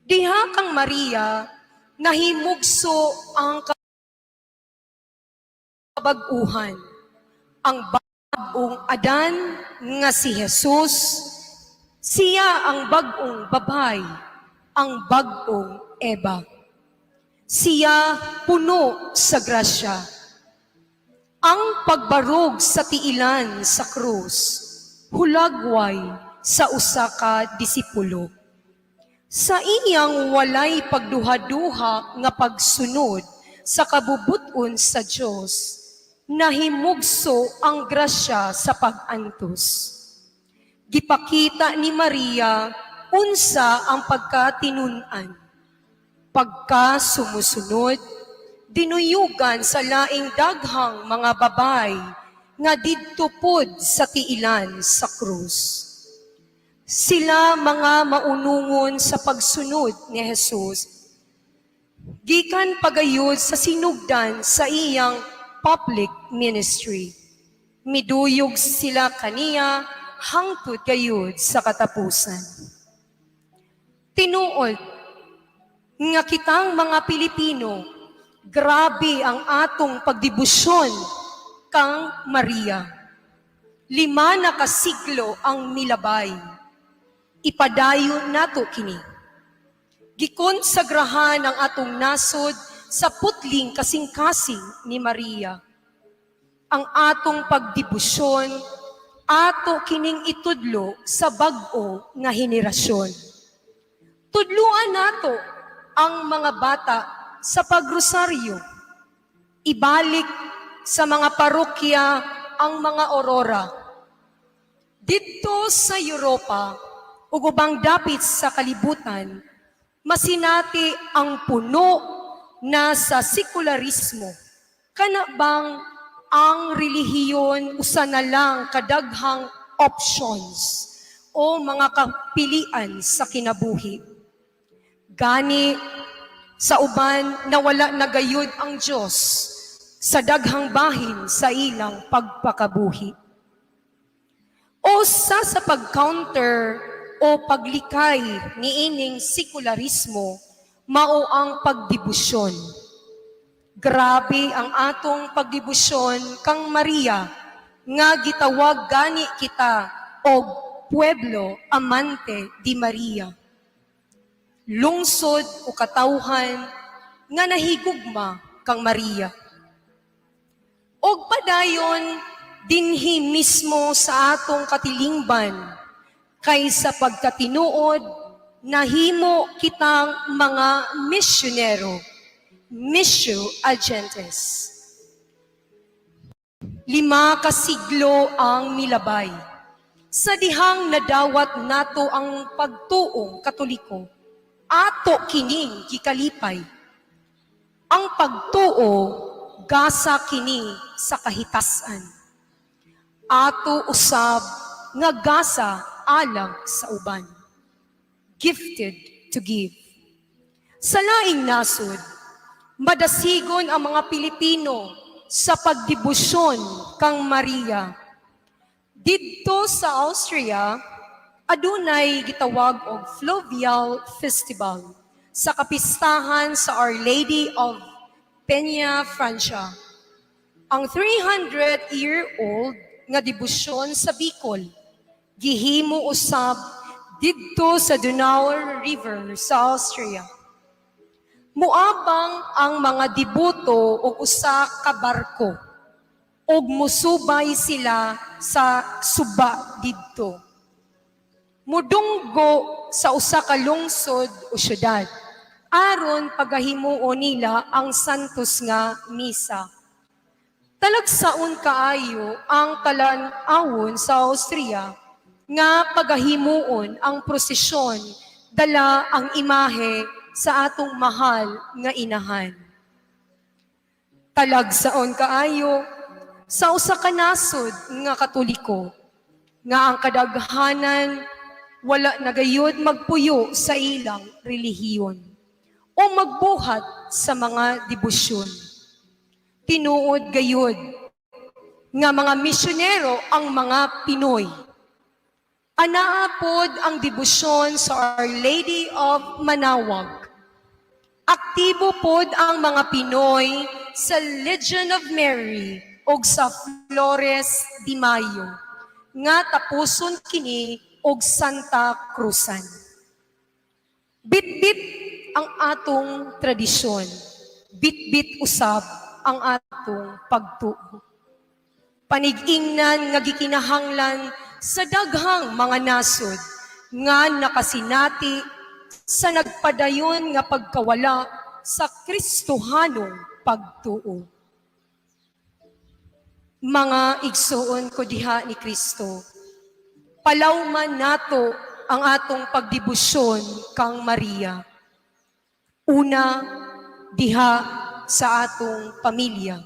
Diha kang Maria, nahimugso ang kabag-uhan. Ang bag-ong Adan nga si Jesus, siya ang bag-ong babay, ang bag-ong Eva. Siya puno sa grasya. Ang pagbarog sa tiilan sa krus, hulagway sa usa ka disipulo. Sa iyang walay pagduha-duha nga pagsunod sa kabubut-on sa Dios, nahimugso ang grasya sa pag-antos. Gipakita ni Maria unsa ang pagkatinun-an. Pagka sumusunod, dinuyugan sa laing daghang mga babay nga didto pod sa tiilan sa krus. Sila mga maunungon sa pagsunod ni Jesus. Gikan pagayod sa sinugdan sa iyang public ministry. Miduyog sila kaniya hangtod gayud sa katapusan. Tinuod nga kitang mga Pilipino, grabe ang atong pagdebosyon kang Maria. 5 na kasiglo ang milabay. Ipadayon nato kini. Gikonsagrahan ang atong nasod sa putling kasing-kasing ni Maria. Ang atong pagdebosyon, ato kining itudlo sa bag-o nga henerasyon. Tudluan nato ang mga bata sa pagrosaryo. Ibalik sa mga parokya ang mga aurora. Didto sa Europa ug ubang dapit sa kalibutan, masinati ang puno na sa sekularismo. Kana bang ang relihiyon usa na lang kadaghang options o mga kapilian sa kinabuhi? Gani sa uban, nawala na gayud ang Dios sa daghang bahin sa ilang pagpakabuhi. O sa pag-counter o paglikay niining sekularismo, mao ang pagdebosyon. Grabe ang atong pagdebosyon kang Maria nga gitawag gani kita og pueblo amante di Maria. Lungsod o katawhan nga nahigugma kang Maria. Og padayon dinhi mismo sa atong katilingban, kay sa pagkatinuod nahimo kitang mga misyonero, missio agentes. 5 ka siglo ang milabay. Sa dihang nadawat nato ang pagtuong Katoliko, ato kining gikalipay. Ang pagtuo, gasa kini sa kahitasan. Ato usab nga gasa alang sa uban. Gifted to give. Sa laing nasod, madasigon ang mga Pilipino sa pagdebosyon kang Maria. Didto sa Austria, adunay gitawag og Fluvial Festival sa kapistahan sa Our Lady of Peña Francia. Ang 300-year-old nga debosyon sa Bicol, gihimo usab didto sa Donau River sa Austria. Muabang ang mga deboto og usa ka barko ug musubay sila sa suba didto. Mudunggo sa usa ka lungsod o syudad aron pagahimuon nila ang santos nga misa. Talagsaon kaayo ang talan-awon sa Austria nga pagahimuon ang prosesyon dala ang imahe sa atong mahal nga inahan. Talagsaon kaayo sa usa ka nasod nga Katoliko nga ang kadaghanan wala na gayud magpuyo sa ilang relihiyon o magbuhat sa mga debosyon. Tinuod gayud nga mga misyonero ang mga Pinoy. Anaa pod ang debosyon sa Our Lady of Manaoag. Aktibo pod ang mga Pinoy sa Legion of Mary og sa Flores de Mayo nga tapuson kini og Santa Cruzan. Bitbit ang atong tradisyon. Bitbit usab ang atong pagtuo. Panig-ingnan nga gikinahanglan sa daghang mga nasod nga nakasinati sa nagpadayon nga pagkawala sa Kristohanong pagtuo. Mga igsuon ko diha ni Kristo, palawman nato ang atong pagdebosyon kang Maria. Una, diha sa atong pamilya.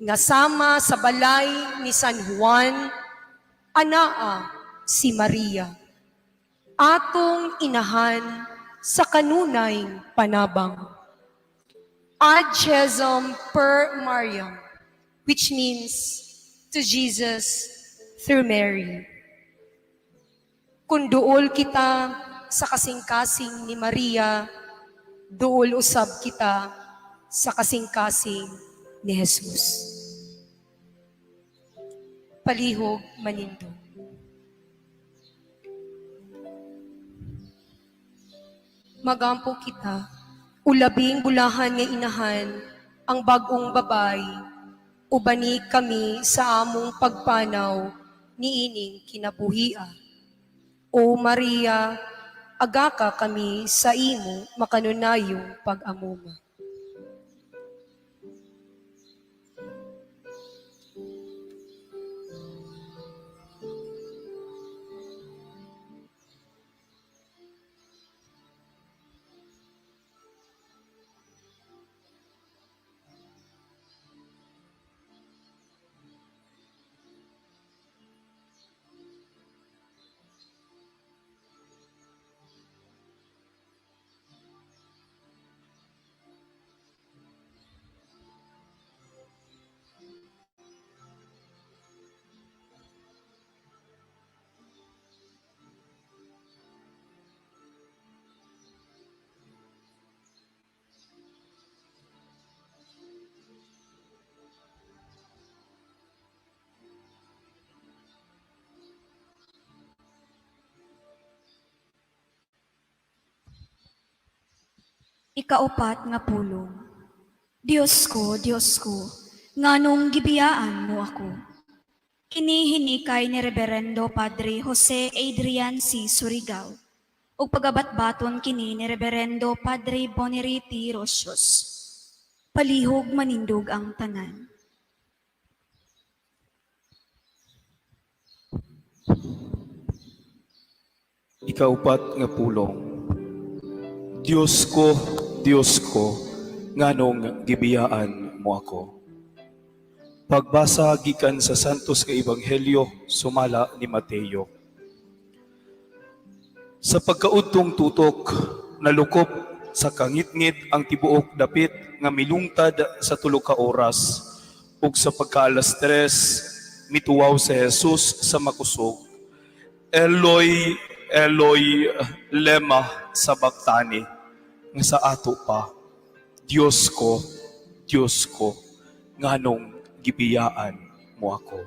Nga sama sa balay ni San Juan, anaa si Maria. Atong inahan sa kanunay panabang. Ad Jesum per Mariam, which means to Jesus through Mary. Kung duol kita sa kasing-kasing ni Maria, duol usab kita sa kasing-kasing ni Jesus. Palihog manindog. Magampo kita, ulabing bulahan nga inahan, ang bag-ong babay, ubani kami sa among pagpanaw niining kinabuhia. O Maria, agaka kami sa imo makanunayong pag-amuma. Ikaupat nga pulong. Diyos ko, Diyos ko, nganong gibiyaan mo ako? Kini hinikay ni Reverendo Padre Jose Adrian C. Surigao ug pagabatbaton kini ni Reverendo Padre Boneri T. Rosios. Palihog manindog ang tanan. Ikaupat nga pulong. Diyos ko, Diyos ko, nganong gibiyaan mo ako? Pagbasa gikan sa Santos nga Ebanghelyo sumala ni Mateo. Sa pagkaudtong tutok, nalukop sa kangitngit ang tibuok dapit nga milungtad sa tulo ka oras, ug sa pagkaalas 3 mituwaw si Jesus sa makusog. Eloi, Eloi, lema sabachthani, nga sa ato pa, Diyos ko, Diyos ko, nganong gibiyaan mo ako?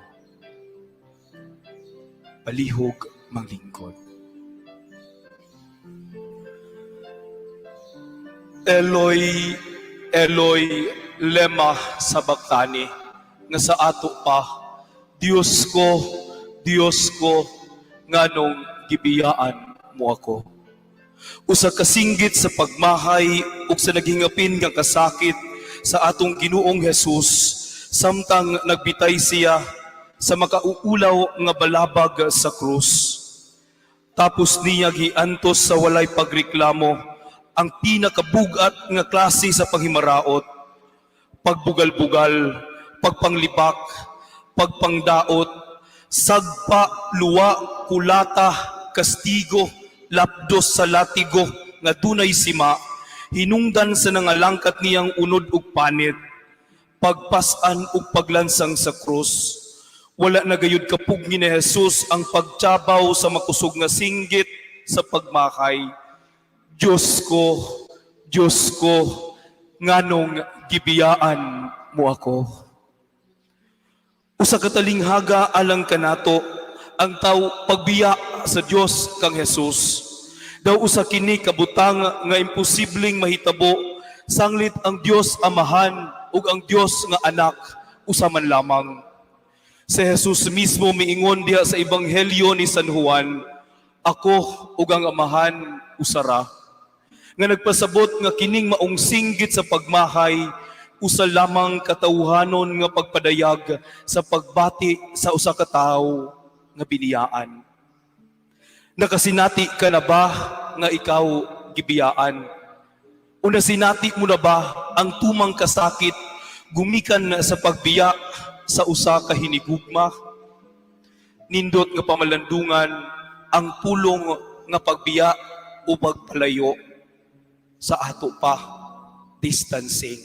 Palihog manglingkod. Eloi, Eloi, lema sabachthani, nga sa ato pa, Diyos ko, Diyos ko, nganong gibiyaan mo ako? Usa ka singgit sa pagmahay ug sa naghingapin nga kasakit sa atong Ginoong Hesus samtang nagbitay siya sa makauulaw nga balabag sa krus. Tapos niya giantos sa walay pagreklamo ang pinakabugat nga klase sa panghimaraot, pagbugal-bugal, pagpanglibak, pagpangdaot, sagpa, luwa, kulata, kastigo, lapdos sa latigo nga dunay sima, hinungdan sa nangalangkat niyang unod ug panit, pagpas-an ug paglansang sa krus. Wala na gayud kapugni ni Jesus ang pagtsabaw sa makusog nga singgit sa pagmakay. "Diyos ko, Diyos ko, nganong gibiyaan mo ako?" Usa ka talinghaga alang kanato ang taw pagbiya sa Dios kang Jesus. Daw usa kini kabutang nga imposibleng mahitabo sanglit ang Dios Amahan ug ang Dios nga Anak usa man lamang. Si Jesus mismo miingon diha sa Ebanghelyo ni San Juan, "Ako ug ang Amahan usara." Nga nagpasabot nga kining maong singgit sa pagmahay usa lamang katawhanon nga pagpadayag sa pagbati sa usa ka tawo nga biniyaan. Nakasinati ka na ba nga ikaw gibiyaan? O nasinati mo na ba ang tumang kasakit gumikan sa pagbiya sa usa ka hinigugma? Nindot nga pamalandungan ang pulong nga pagbiya o pagpalayo, sa ato pa, distancing.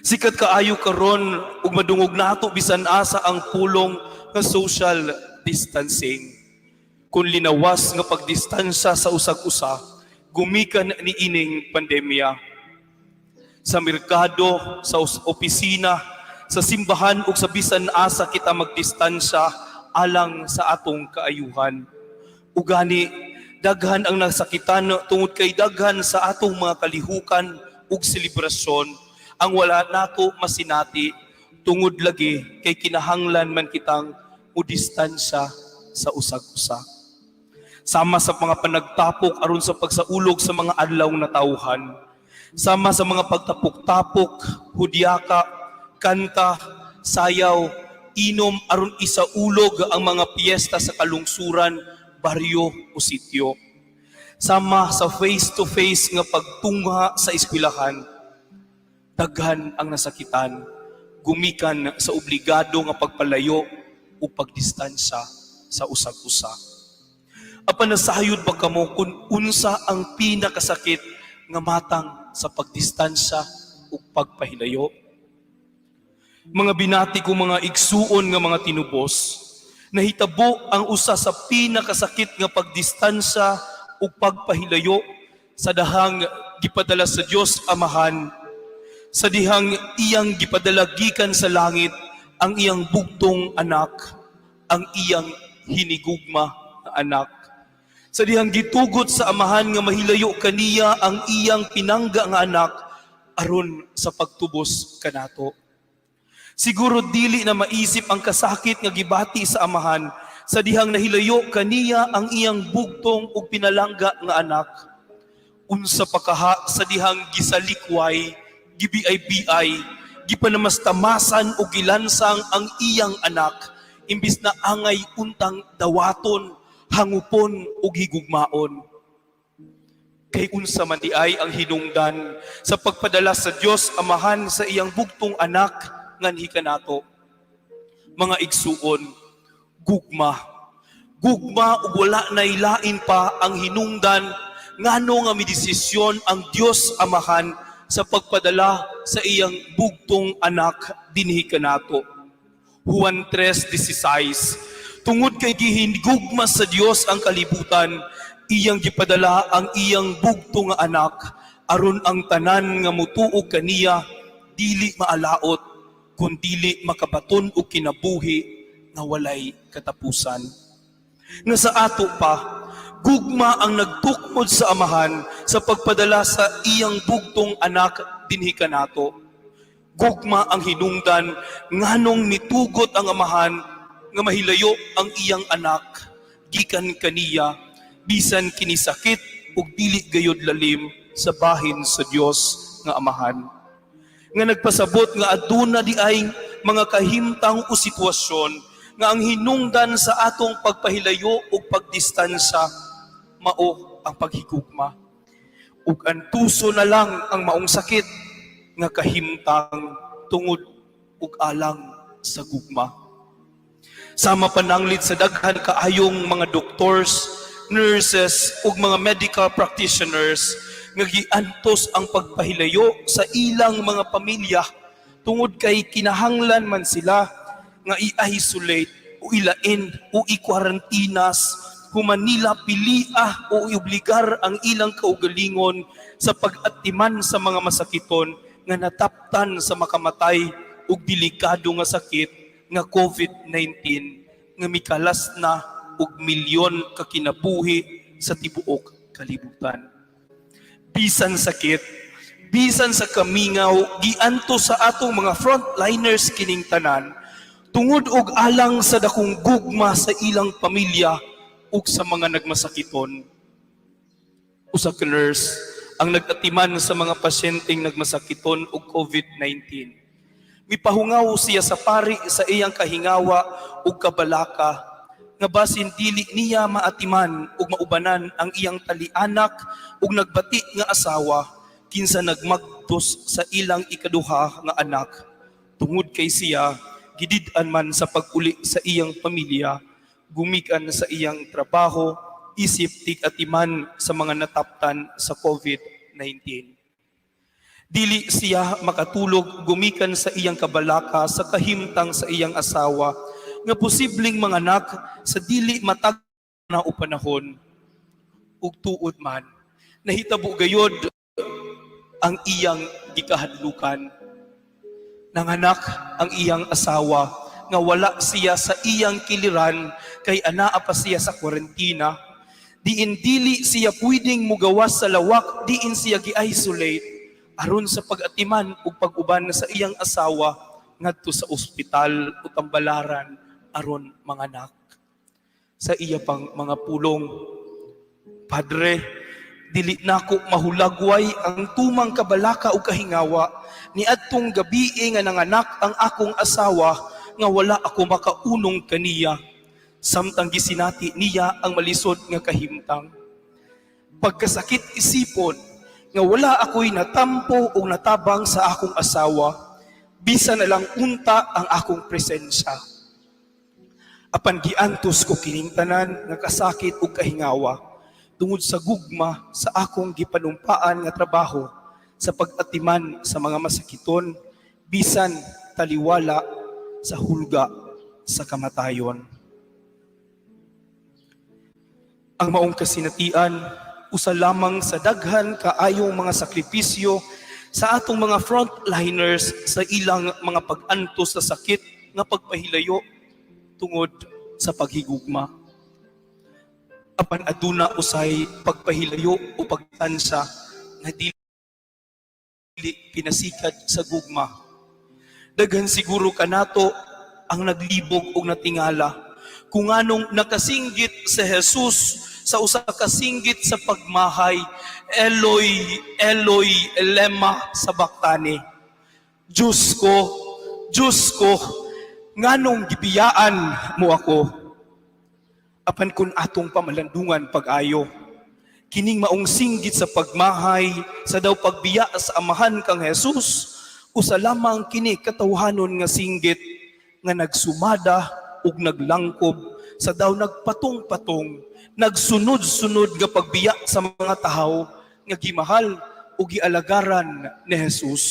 Sikat kaayo karon ug madungog nato bisan asa ang pulong nga social distancing. Kung linawas nga pagdistansya sa usag-usa gumikan ni ining pandemya. Sa merkado, sa opisina, sa simbahan ug sa bisan asa kita magdistansya alang sa atong kaayuhan. Ugani daghan ang nasakitan tungod kay daghan sa atong mga kalihukan ug selebrasyon ang wala nato masinati tungod lagi kay kinahanglan man kitang mudistansya sa usag-usa. Sama sa mga panagtapok aron sa pagsaulog sa mga adlaw na tawhan. Sama sa mga pagtapok-tapok, hudyaka, kanta, sayaw, inom aron isaulog ang mga piyesta sa kalungsuran, baryo o sityo. Sama sa face-to-face nga pagtungha sa eskwelahan, daghan ang nasakitan, gumikan sa obligado nga pagpalayo o pagdistansya sa usag-usa. Apan nasayod ba kamo kung unsa ang pinakasakit nga matang sa pagdistansya ug pagpahilayo? Mga binati ko, mga igsuon nga mga tinubos, nahitabo ang usa sa pinakasakit nga pagdistansya ug pagpahilayo sa dihang gipadala sa Dios Amahan, sa dihang iyang gipadala gikan sa langit ang iyang bugtong anak, ang iyang hinigugma nga anak. Sa dihang gitugot sa Amahan nga mahilayo kaniya ang iyang pinangga nga anak aron sa pagtubos kanato. Siguro dili na maisip ang kasakit nga gibati sa Amahan sa dihang nahilayo kaniya ang iyang bugtong ug pinalangga nga anak. Unsa pa kaha sa dihang gisalikway, gibiay-biay, gipanamastamasan o gilansang ang iyang anak imbis na angay untang dawaton, hangupon ug higugmaon. Kay unsa man di ay ang hinungdan sa pagpadala sa Dios Amahan sa iyang bugtong anak nganhi kanato? Mga igsuon, gugma. Gugma ug wala nay lain pa ang hinungdan ngano nga midesisyon ang Dios Amahan sa pagpadala sa iyang bugtong anak dinhi kanato. Juan 3:16. Tungod kay gihinigugma sa Dios ang kalibutan, iyang gipadala ang iyang bugtong nga anak aron ang tanan nga mutuo kaniya dili maalaot kun dili makabaton og kinabuhi nga walay katapusan. Nga sa ato pa, gugma ang nagtukmod sa Amahan sa pagpadala sa iyang bugtong anak dinhi kanato. Gugma ang hinungdan nganong nitugot ang Amahan nga mahilayo ang iyang anak gikan kaniya bisan kini sakit ug dili gayod lalim sa bahin sa Dios nga Amahan. Nga nagpasabot nga aduna di ay mga kahimtang o sitwasyon nga ang hinungdan sa atong pagpahilayo ug pagdistansya mao ang paghigugma. Ug antuso na lang ang maong sakit nga kahimtang tungod ug alang sa gugma. Sama pananglit sa daghan kaayong mga doctors, nurses ug mga medical practitioners nga giantos ang pagpahilayo sa ilang mga pamilya tungod kay kinahanglan man sila. nga i-isolate o ilain o i-kwarantinas human nila pilia o iobligar ang ilang kaugalingon sa pag-atiman sa mga masakiton nga nataptan sa makamatay ug delikado nga sakit nga COVID-19 nga mikalas na og milyon ka kinabuhi sa tibuok kalibutan. Bisan sakit, bisan sa kamingaw, giantos sa atong mga frontliners kining tanan tungod og alang sa dakong gugma sa ilang pamilya ug sa mga nagmasakiton. Usa ka nurse ang nag-atiman sa mga pasyenteng nagmasakiton og COVID-19. Mipahungaw siya sa pari sa iyang kahingawa ug kabalaka nga basin dili niya maatiman ug maubanan ang iyang talianak ug nagbati nga asawa, kinsa nagmagtos sa ilang ikaduha nga anak, tungod kay siya gidid-an man sa pag-uli sa iyang pamilya gumikan sa iyang trabaho isip tig-atiman sa mga nataptan sa COVID-19. Dili siya makatulog gumikan sa iyang kabalaka sa kahimtang sa iyang asawa nga posibleng manganak sa dili matag na o panahon. Ug tuod man, nahitabo gayod ang iyang gikahadlukan. Nanganak ang iyang asawa nga wala siya sa iyang kiliran kay anaa pa siya sa kwarentina. Diin dili siya pwedeng mugawas sa lawak diin siya gi-isolate aron sa pag-atiman ug pag-uban sa iyang asawa ngadto sa ospital o tambalaran aron manganak. Sa iya pang mga pulong, "Padre, dili nako mahulagway ang tumang kabalaka ug kahingawa niadtong gabii nga nanganak ang akong asawa nga wala ako makaunong kaniya samtang gisinati niya ang malisod nga kahimtang. Pagkasakit isipon nga wala ako'y natampo o natabang sa akong asawa, bisan na lang unta ang akong presensya. Apan giantos ko kining tanan nga kasakit ug kahingawa tungod sa gugma sa akong gipanumpaan nga trabaho sa pag-atiman sa mga masakiton bisan taliwala sa hulga sa kamatayon." Ang maong kasinatian usa lamang sa daghan kaayong mga sakripisyo sa atong mga frontliners sa ilang mga pag-antos sa sakit nga pagpahilayo tungod sa paghigugma. Apan aduna usay pagpahilayo o pagtansa nga dili pinasikad sa gugma. Daghan siguro kanato ang naglibog og natingala kung anong nakasinggit sa Jesus sa usa ka singgit sa pagmahay, "Eloi, Eloi, lema sabachthani?" Diyos ko, Diyos ko, nganong gibiyaan mo ako? Apan kung atong pamalandungan pag-ayo, kining maong singgit sa pagmahay, sa daw pagbiya sa amahan kang Jesus, usa lamang kini katawhanon nga singgit nga nagsumada ug naglangkob sa daw nagpatong-patong, nagsunod-sunod nga pagbiya sa mga tahaw nga gimahal ug gialagaran ni Jesus.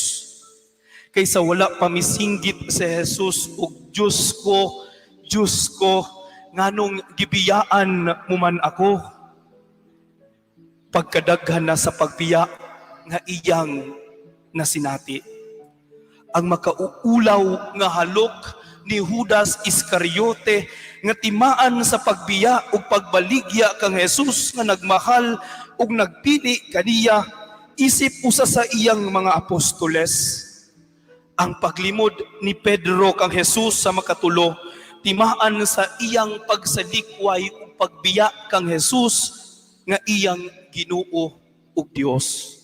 Kaysa wala pa misinggit si Jesus og "Diyos ko, Diyos ko, nganong gibiyaan mo man ako?" Pagkadaghan na sa pagbiya nga iyang nasinati. Ang makauulaw nga halok ni Judas Iscariote nga timaan sa pagbiya ug pagbaligya kang Jesus nga nagmahal ug nagpili kaniya isip usa sa iyang mga apostoles. Ang paglimod ni Pedro kang Jesus sa makatulo timaan sa iyang pagsalikway ug pagbiya kang Jesus nga iyang Ginoo ug Dios.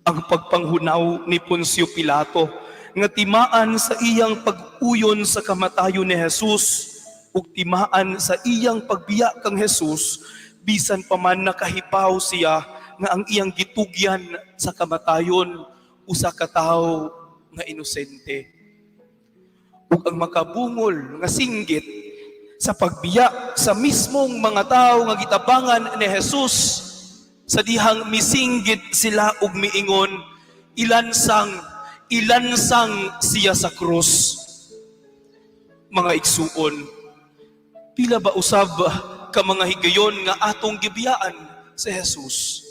Ang pagpanghunaw ni Poncio Pilato nga timaan sa iyang pag-uyon sa kamatayon ni Jesus ug timaan sa iyang pagbiya kang Jesus, bisan pa man nakahibaw siya nga ang iyang gitugyan sa kamatayon usa ka tawo nga inosente. Ug ang makabungol nga singgit sa pagbiya sa mismong mga tawo nga gitabangan ni Jesus sa dihang misinggit sila ug miingon, "Ilansang, ilansang siya sa krus." Mga igsuon, pila ba usab ka mga higayon nga atong gibiyaan si Jesus?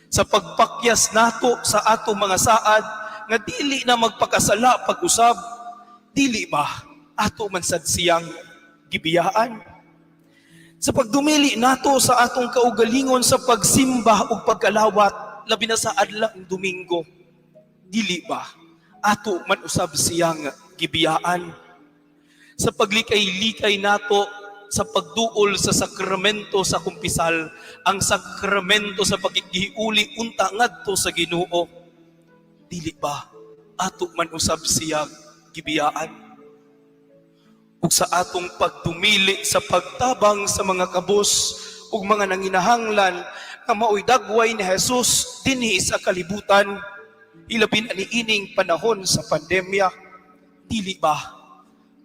Sa pagpakyas nato sa atong mga saad nga dili na magpakasala pag-usab, dili ba ato man sad siyang gibiyaan? Sa pagdumili nato sa atong kaugalingon sa pagsimba ug pagkalawat, labi na sa adlang Domingo, dili ba ato man usab siyang gibiyaan? Sa paglikay-likay nato sa pagduol sa sakramento sa kumpisal, ang sakramento sa pagkikihiuli unta ngadto sa Ginoo, dili ba ato man usab siyang gibiyaan? Ug sa atong pagdumili sa pagtabang sa mga kabos ug mga nanginahanglan nga maoy dagway ni Jesus dinhi sa kalibutan, ilabi na niining panahon sa pandemya, dili ba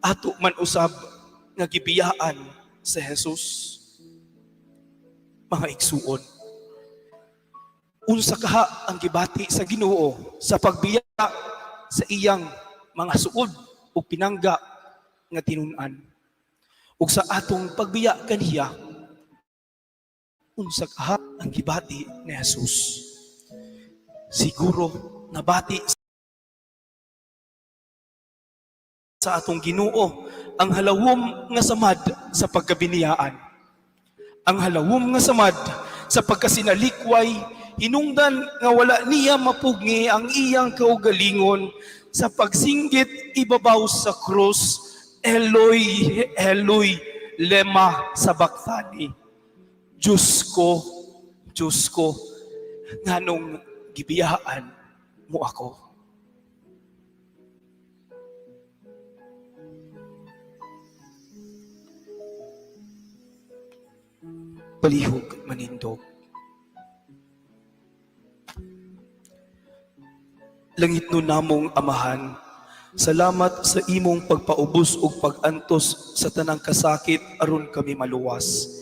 ato man usab nga gibiyaan sa Jesus? Mga igsuon, unsa kaha ang gibati sa Ginoo sa pagbiya sa iyang mga suod ug pinangga nga tinun-an? Ug sa atong pagbiya kaniya, unsa kaha ang gibati ni Jesus? Siguro nabati sa atong Ginoo ang halawom nga samad sa pagkabiniyaan. Ang halawom nga samad sa pagkasinalikway, hinungdan nga wala niya mapugni ang iyang kaugalingon sa pagsinggit ibabaw sa krus, "Eloi, Eloi, lema sabachthani?" Diyos ko, Diyos ko, nganong gibiyaan mo ako? Palihog manindog. Langitnon namong Amahan, salamat sa imong pagpaubos ug pag-antos sa tanang kasakit aron kami maluwas.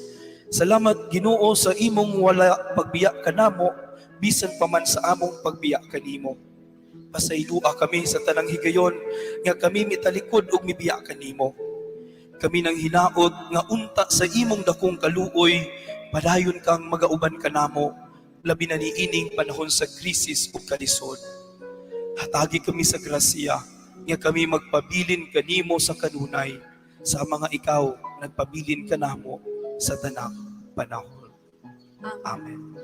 Salamat, Ginoo, sa imong wala pagbiya kanamo bisan pa man sa among pagbiya kanimo. Pasaylua kami sa tanang higayon nga kami mitalikod ug mibiya kanimo. Kami nanghinaot nga unta sa imong dakong kaluoy, padayon kang magauban kanamo, labi na niining panahon sa krisis ug kalisod. Hatagi kami sa grasya nga kami magpabilin kanimo sa kanunay sa mga ikaw nagpabilin kanamo sa tanang panahon. Amen.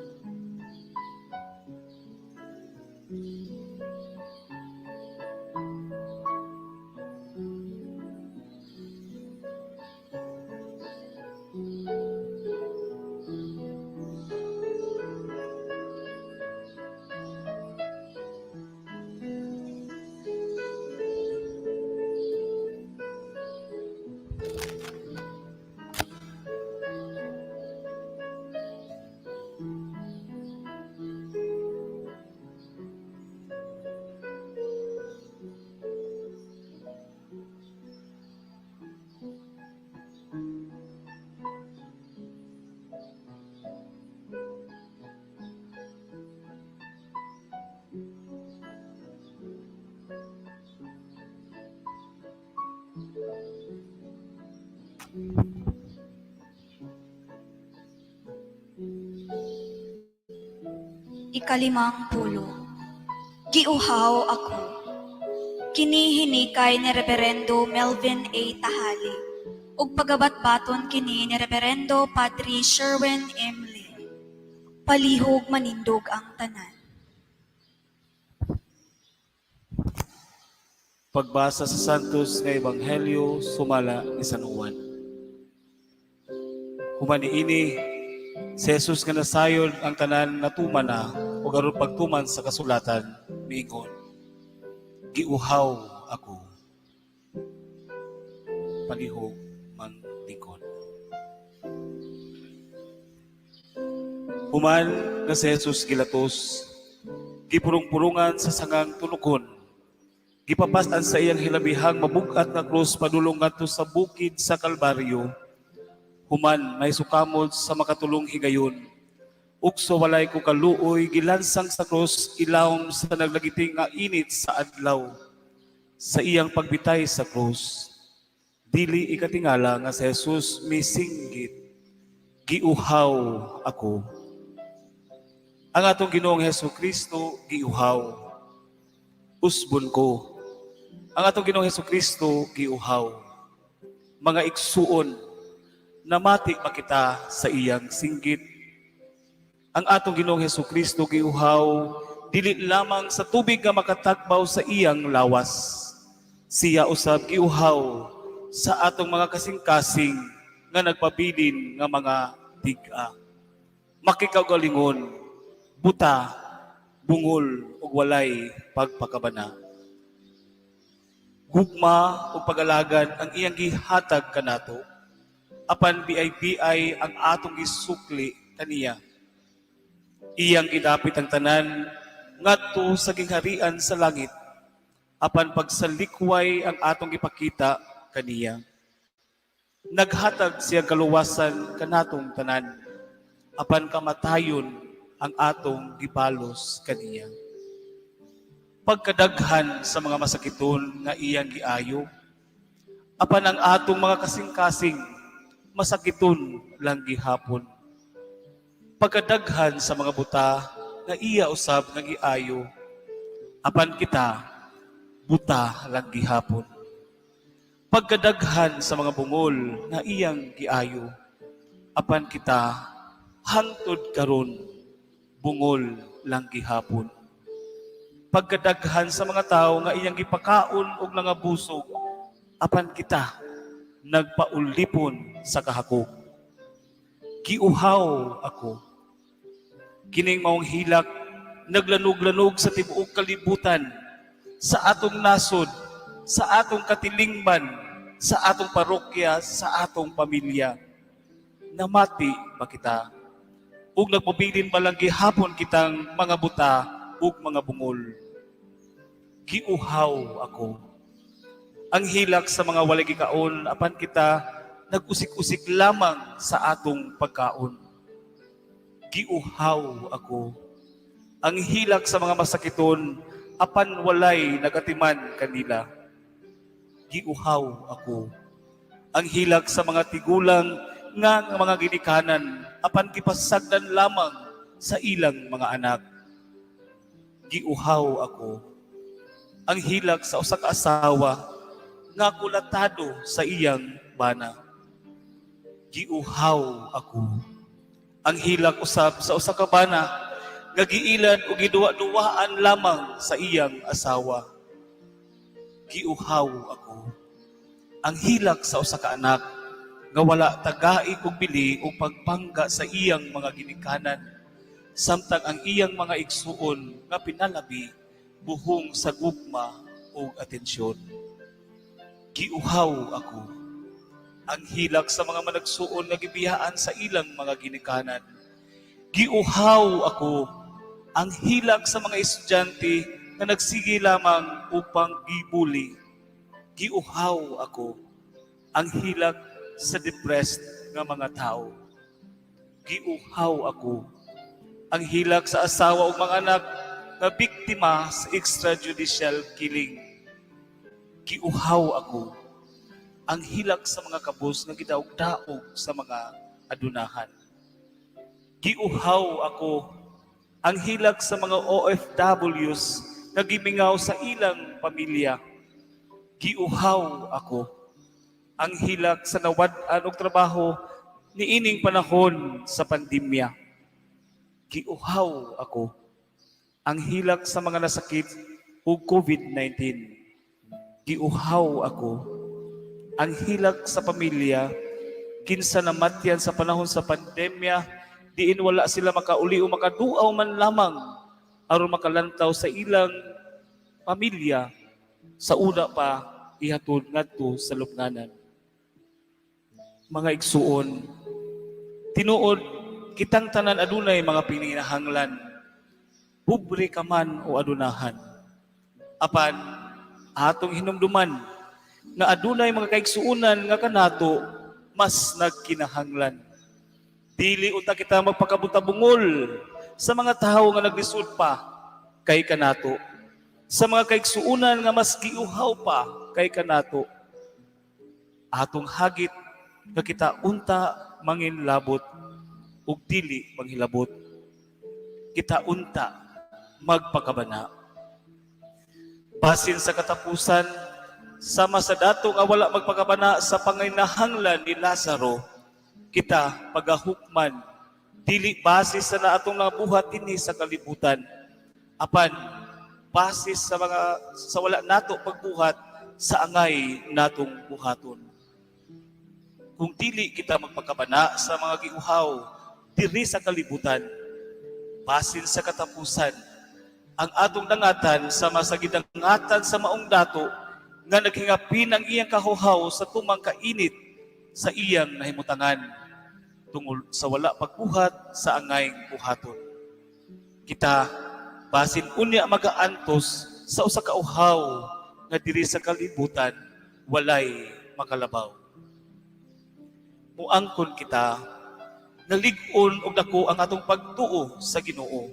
Ikalimang pulong. Giuhaw ako. Kini hinikay ni Reverendo Melvin A. Tahali ug pagabatbaton kini ni Reverendo Padre Sherwin M. Lim. Palihog manindog ang tanan. Pagbasa sa Santos nga Ebanghelyo sumala ni San Juan. Human niini, si Jesus nga nasayod ang tanan natuman na ug aron pagtuman sa kasulatan miingon, "Giuhaw ako." Palihog manlingkod. Human nga si Jesus gilatos, gipurong-purungan sa sangang tunukon, gipapas-an sa iyang hilabihang mabugat nga krus padulong ngadto sa bukid sa Kalbaryo. Human may sukamot sa makatulong higayon. Ukso walay ko kaluoy, gilansang sa krus ilawom sa naglagiting nga init sa adlaw. Sa iyang pagbitay sa krus, Dili ikatingala nga si Jesus misinggit, "Giuhaw ako." Ang atong Ginoong Hesus Kristo giuhaw. Usbon ko. Ang atong Ginoong Hesus Kristo giuhaw. Mga igsuon, namati ba kita sa iyang singgit? Ang atong Ginoong Hesus Kristo giuhaw dili lamang sa tubig nga makatagbaw sa iyang lawas. Siya usab giuhaw sa atong mga kasing-kasing nga nagpabilin nga mga tig-a. Makikaugalingon, buta, bungol ug walay pagpakabana. Gugma ug pag-alagad ang iyang gihatag kanato. Apan biay-biay ang atong gisukli kaniya. Iyang gidapit ang tanan ngadto sa gingharian sa langit. Apan pagsalikway ang atong gipakita kaniya. Naghatag siya kaluwasan kanatong tanan. Apan kamatayon ang atong gibalos kaniya. Pagkadaghan sa mga masakiton nga iyang giayo, apan ang atong mga kasing-kasing masakiton lang gihapon. Pagkadaghan sa mga buta nga iya usab nga giayo, apan kita buta lang gihapon. Pagkadaghan sa mga bungol nga iyang giayo, apan kita hangtod karon bungol lang gihapon. Pagkadaghan sa mga tao nga iyang gipakaon og nangabusog, apan kita nagpaulipon sa kahakog. Giuhaw ako. Kining maong hilak naglanog-lanog sa tibuok kalibutan, sa atong nasod, sa atong katilingban, sa atong parokya, sa atong pamilya. Namati ba kita? Ug nagpabilin ba lang gihapon kitang mga buta ug mga bungol? Giuhaw ako. Ang hilak sa mga walay gikaon, apan kita nag-usik-usik lamang sa atong pagkaon. Giuhaw ako. Ang hilak sa mga masakiton, apan walay nagatiman kanila. Giuhaw ako. Ang hilak sa mga tigulang nga mga ginikanan, apan gipasagdan lamang sa ilang mga anak. Giuhaw ako. Ang hilak sa usa ka asawa nga kulatado sa iyang bana. Giuhaw ako. Ang hilak usab sa usa ka bana nga giilan o giduwa-duwaan lamang sa iyang asawa. Giuhaw ako. Ang hilak sa usa ka anak nga wala tagai og bili o pagpangga sa iyang mga ginikanan, samtang ang iyang mga igsuon nga pinalabi buhong sa gugma ug atensyon. Giuhaw ako. Ang hilak sa mga managsuon nga gibiyaan sa ilang mga ginikanan. Giuhaw ako. Ang hilak sa mga estudyante nga nagsige lamang upang gibuli. Giuhaw ako. Ang hilak sa depressed nga mga tao. Giuhaw ako. Ang hilak sa asawa ug mga anak nga biktima sa extrajudicial killing. Giuhaw ako. Ang hilak sa mga kabus nga gidaog-daog sa mga adunahan. Giuhaw ako. Ang hilak sa mga OFWs nga gimingaw sa ilang pamilya. Giuhaw ako. Ang hilak sa nawad-an og trabaho niining panahon sa pandemya. Giuhaw ako. Ang hilak sa mga nasakit og COVID-19. Giuhaw ako. Ang hilak sa pamilya kinsa namatyan sa panahon sa pandemya, diin wala sila makauli o makaduaw man lamang aron makalantaw sa ilang pamilya sa una pa ihatod ngadto sa lubnganan. Mga igsuon, tinuod kitang tanan adunay mga pinahanglan, pobre ka man o adunahan. Apan atong hinumduman nga adunay mga kaigsuonan nga kanato mas nagkinahanglan. Dili unta kita magpakabutabungol sa mga tawo nga naglisod pa kay kanato, sa mga kaigsuonan nga mas giuhaw pa kay kanato. Atong hagit nga kita unta mangin labot ug dili manghilabot. Kita unta magpakabana. Basin sa katapusan, sama sa dato nga wala magpakabana sa panginahanglan ni Lazaro, kita pagahukman dili base sa naatong nabuhat dinhi sa kalibutan, apan base sa mga sa wala nato pagbuhat sa angay natong buhaton. Kung dili kita magpakabana sa mga giuhaw diri sa kalibutan, basin sa katapusan, ang atong dangatan sama sa gidangatan sa maong dato nga naghingapin ang iyang kahuhaw sa tumang kainit sa iyang nahimutangan tungod sa wala pagbuhat sa angay buhaton. Kita basin unya magaantos sa usa ka uhaw nga diri sa kalibutan walay makalabaw. Muangkon kita nga lig-on og dako ang atong pagtuo sa Ginoo.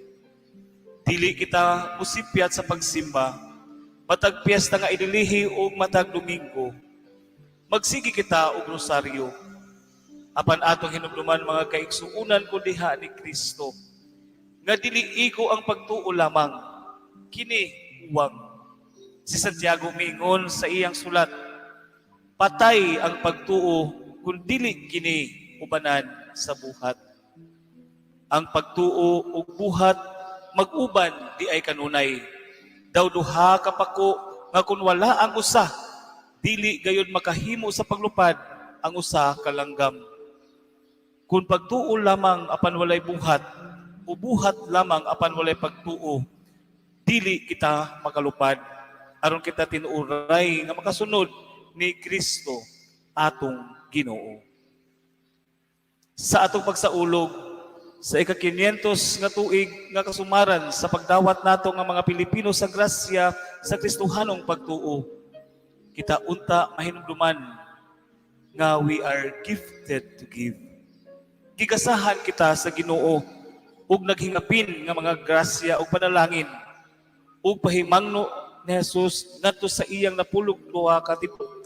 Dili kita musipyat sa pagsimba matag piyesta nga inilihi o matag Domingo. Magsige kita og rosaryo. Apan atong hinumduman, mga kaigsuunan ko diha ni Kristo, nga dili igo ang pagtuo lamang, kini uwang. Si Santiago miingon sa iyang sulat, "Patay ang pagtuo kung dili kini ubanan sa buhat." Ang pagtuo ug buhat mag-uban di ay kanunay. Daw duha ka pako nga kun wala ang usa, dili gayud makahimo sa paglupad ang usa ka langgam. Kung pagtuo lamang apan walay buhat, o buhat lamang apan walay pagtuo, dili kita makalupad aron kita tinuuray nga makasunod ni Kristo atong Ginoo. Sa atong pagsaulog sa ika-500 nga tuig nga kasumaran sa pagdawat nato nga mga Pilipino sa grasya sa Kristohanong pagtuo, kita unta mahinumduman nga we are gifted to give. Gigasahan kita sa Ginoo ug naghingapin nga mga grasya ug panalangin ug pahimangno ni Jesus ngadto sa iyang napulog duha ka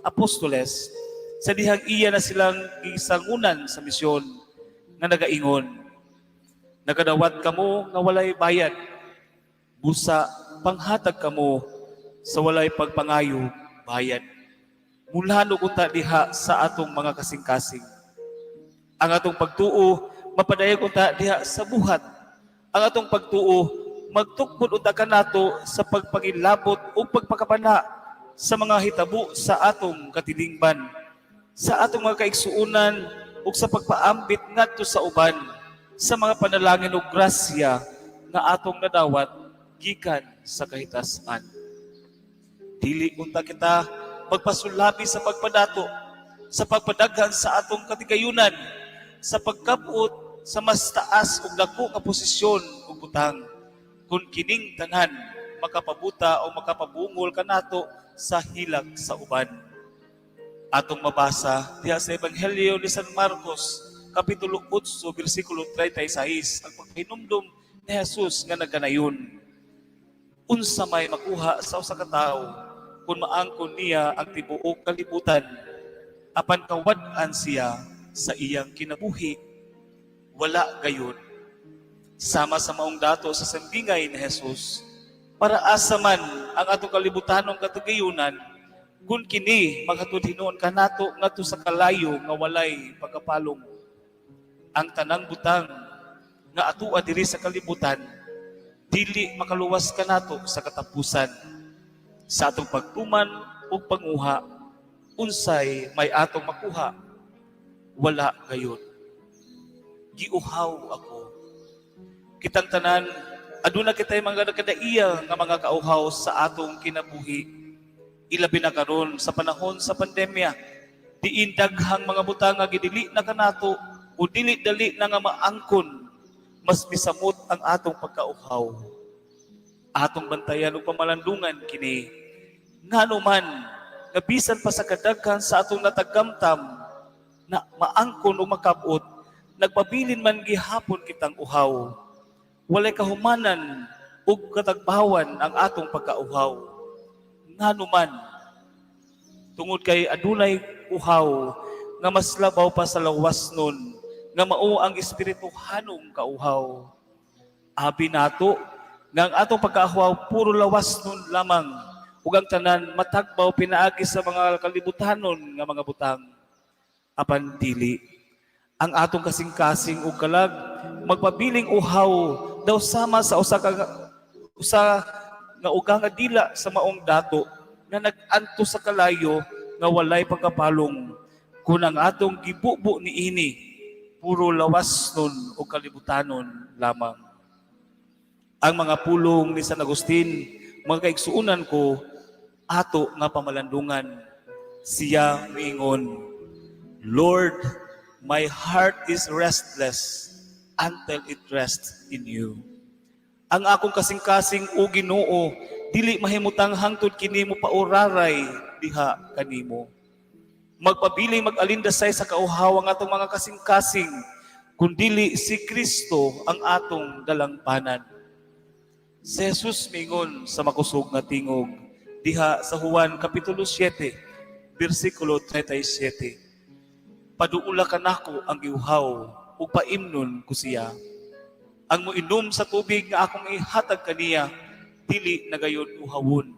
apostoles sa dihang iya na silang gisangunan sa misyon nga nagaingon, "Nakadawat kamo nga walay bayad, busa panghatag kamo sa walay pagpangayo bayad." Mulanog unta diha sa atong mga kasing-kasing. Ang atong pagtuo mapadayag unta diha sa buhat. Ang atong pagtuo magtukod unta kanato sa pagpangilabot o pagpakabana sa mga hitabo sa atong katilingban, sa atong mga kaigsuonan ug sa pagpaambit ngadto sa uban sa mga panalangin ug grasya nga atong nadawat gikan sa kahitasan. Dili unta kita magpasulabi sa pagpadato, sa pagpadaghan sa atong katigayunan, sa pagkabot sa mas taas ug dako nga posisyon ug butang, kung kining tanan makapabuta o makapabungol kanato sa hilak sa uban. Atong mabasa diha sa Ebanghelyo ni San Marcos kapitulo 8 bersikulo 36 ang pagpahinumdom ni Jesus nga nagkanayon, "Unsa may makuha sa usa ka tawo kung maangkon niya ang tibuok kalibutan apan kawad-an siya sa iyang kinabuhi? Wala gayon." Sama sa maong dato sa sambingay ni Jesus, para asa man ang atong kalibutanong katugayunan kung kini maghatod hinuon kanato ngadto sa kalayo nga walay pagkapalong? Ang tanang butang nga atua diri sa kalibutan dili makaluwas kanato sa katapusan. Sa atong pagtuman ug panguha, unsay may atong makuha? Wala gayon. Giuhaw ako. Kitang tanan, aduna kitay mga nagkadaiya nga mga kauhaw sa atong kinabuhi. Ilabi na karon sa panahon sa pandemya, diin daghang mga butang nga gidili na kanato o dili dali na nga maangkon, mas misamot ang atong pagkauhaw. Atong bantayan ug pamalandungan kini. Ngano man nga bisan pa sa kadaghan sa atong natagamtam na maangkon o makabot, nagpabilin man gihapon kitang uhaw. Walay kahumanan ug katagbawan ang atong pagkauhaw. Ngano man? Tungod kay adunay uhaw nga mas labaw pa sa lawas nun, nga mao ang espirituhanong kauhaw. Abi nato nga ang atong pagkauhaw puro lawas nun lamang ug ang tanan matagbaw pinaagi sa mga kalibutanon nga mga butang. Apan dili. Ang atong kasing-kasing ug kalag magpabiling uhaw daw sama sa usa nga uga nga dila sa maong dato nga nag-antos sa kalayo nga walay pagkapalong kun ang atong gibubo niini puro lawas nun o kalibutanon lamang. Ang mga pulong ni San Agustin, mga kaigsuonan ko, ato nga pamalandungan. Siya miingon, "Lord, my heart is restless until it rests in you." Ang akong kasing-kasing, o Ginoo, dili mahimutang hangtod kini mo pauraray diha kanimo. Magpabiling mag-alindasay sa kauhaw ang atong mga kasing-kasing, kundili si Kristo ang atong dalangpanan. Si Jesus mingon sa makusog nga tingog diha sa Juan Kapitulo 7, bersikulo 37, "Paduula kanako ang giuhaw ug paimnon ko siya. Ang moinom sa tubig nga akong ihatag kaniya, dili na gayud uhawon.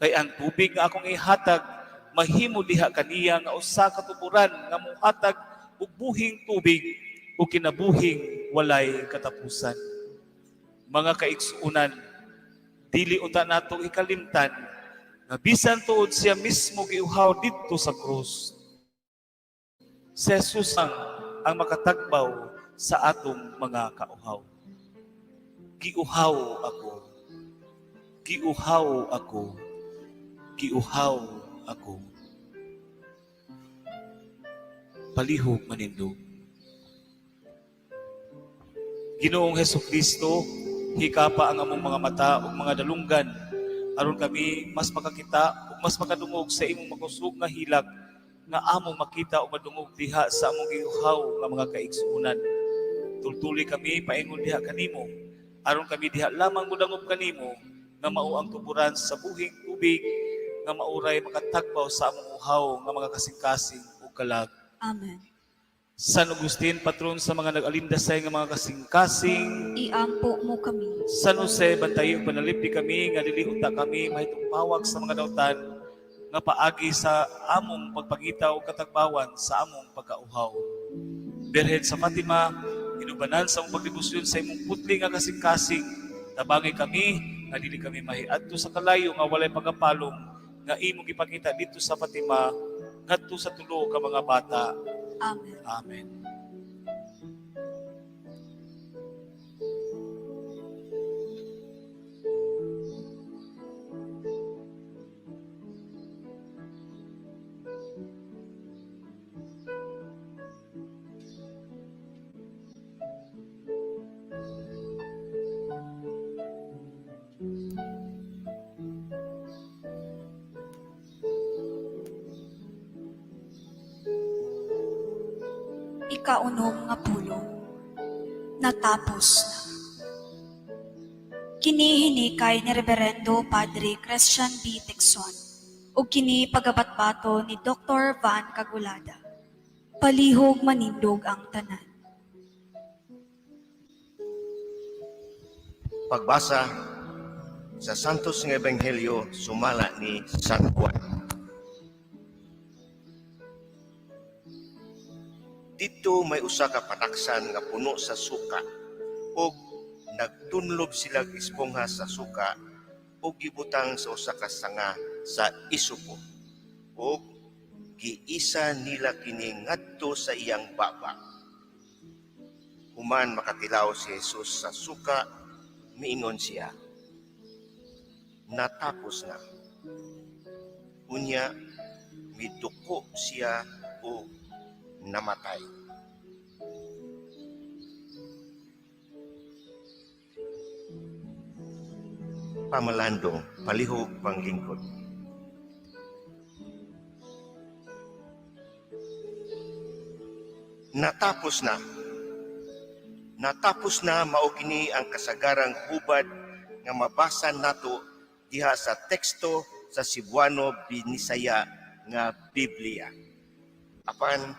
Kay ang tubig nga akong ihatag mahimo diha kaniya nga usa ka tuburan nga mohatag og buhing tubig o kinabuhing walay katapusan." Mga kaigsuonan, dili unta nato ikalimtan nga bisan tuod siya mismo giuhaw didto sa krus, si Jesus ang makatagbaw sa atong mga kauhaw. Giuhaw ako. Giuhaw ako. Giuhaw ako. Palihog manindog. Ginoong Hesus Kristo, hikapa ang among mga mata ug mga dalunggan aron kami mas makakita ug mas makadungog sa imong makusog nga hilak nga among makita ug madungog diha sa among giuhaw nga mga kaigsuonan. Tultuli kami paingon diha kanimo aron kami diha lamang modangop kanimo nga mao ang tuburan sa buhing tubig nga mauray makatagbaw sa among uhaw nga mga kasing-kasing ug kalag. Amen. San Agustin, patron sa mga nag-alindasay nga mga kasing-kasing, Iampo mo kami. San Jose, bantayi ug panalipdi kami nga dili unta kami mahitungpawag sa mga dautan nga paagi sa among pagpangita ug katagbawan sa among pagkauhaw. Birhen sa Fatima, inubanan sa among pagdebosyon sa imong putli nga kasing-kasing, tabangi kami nga dili kami mahiadto sa kalayo nga walay pagapalong nga imong gipakita didto sa Fatima ngadto sa tulo ka mga bata. Amen. Amen. Ikaunom nga pulong. Natapos na. Kini hinikay ni Reverendo Padre Christian B. Tecson ug kini pagabatbato ni Dr. Van Cagulada. Palihog manindog ang tanan. Pagbasa sa Santos nga Ebanghelyo sumala ni San Juan. Didto may usa ka panaksan nga puno sa suka ug nagtunlob sila espongha sa suka ug gibutang sa usa ka sanga sa isopo ug giisa nila kini ngadto sa iyang baba. Human makatilaw si Jesus sa suka, miingon siya, "Natapos na." Unya, miduko siya ug namatay. Pamalandong, palihog panglingkod. Natapos na. Natapos na, mao kini ang kasagarang hubad nga mabasa nato diha sa teksto sa Cebuano Binisaya nga Biblia. Apan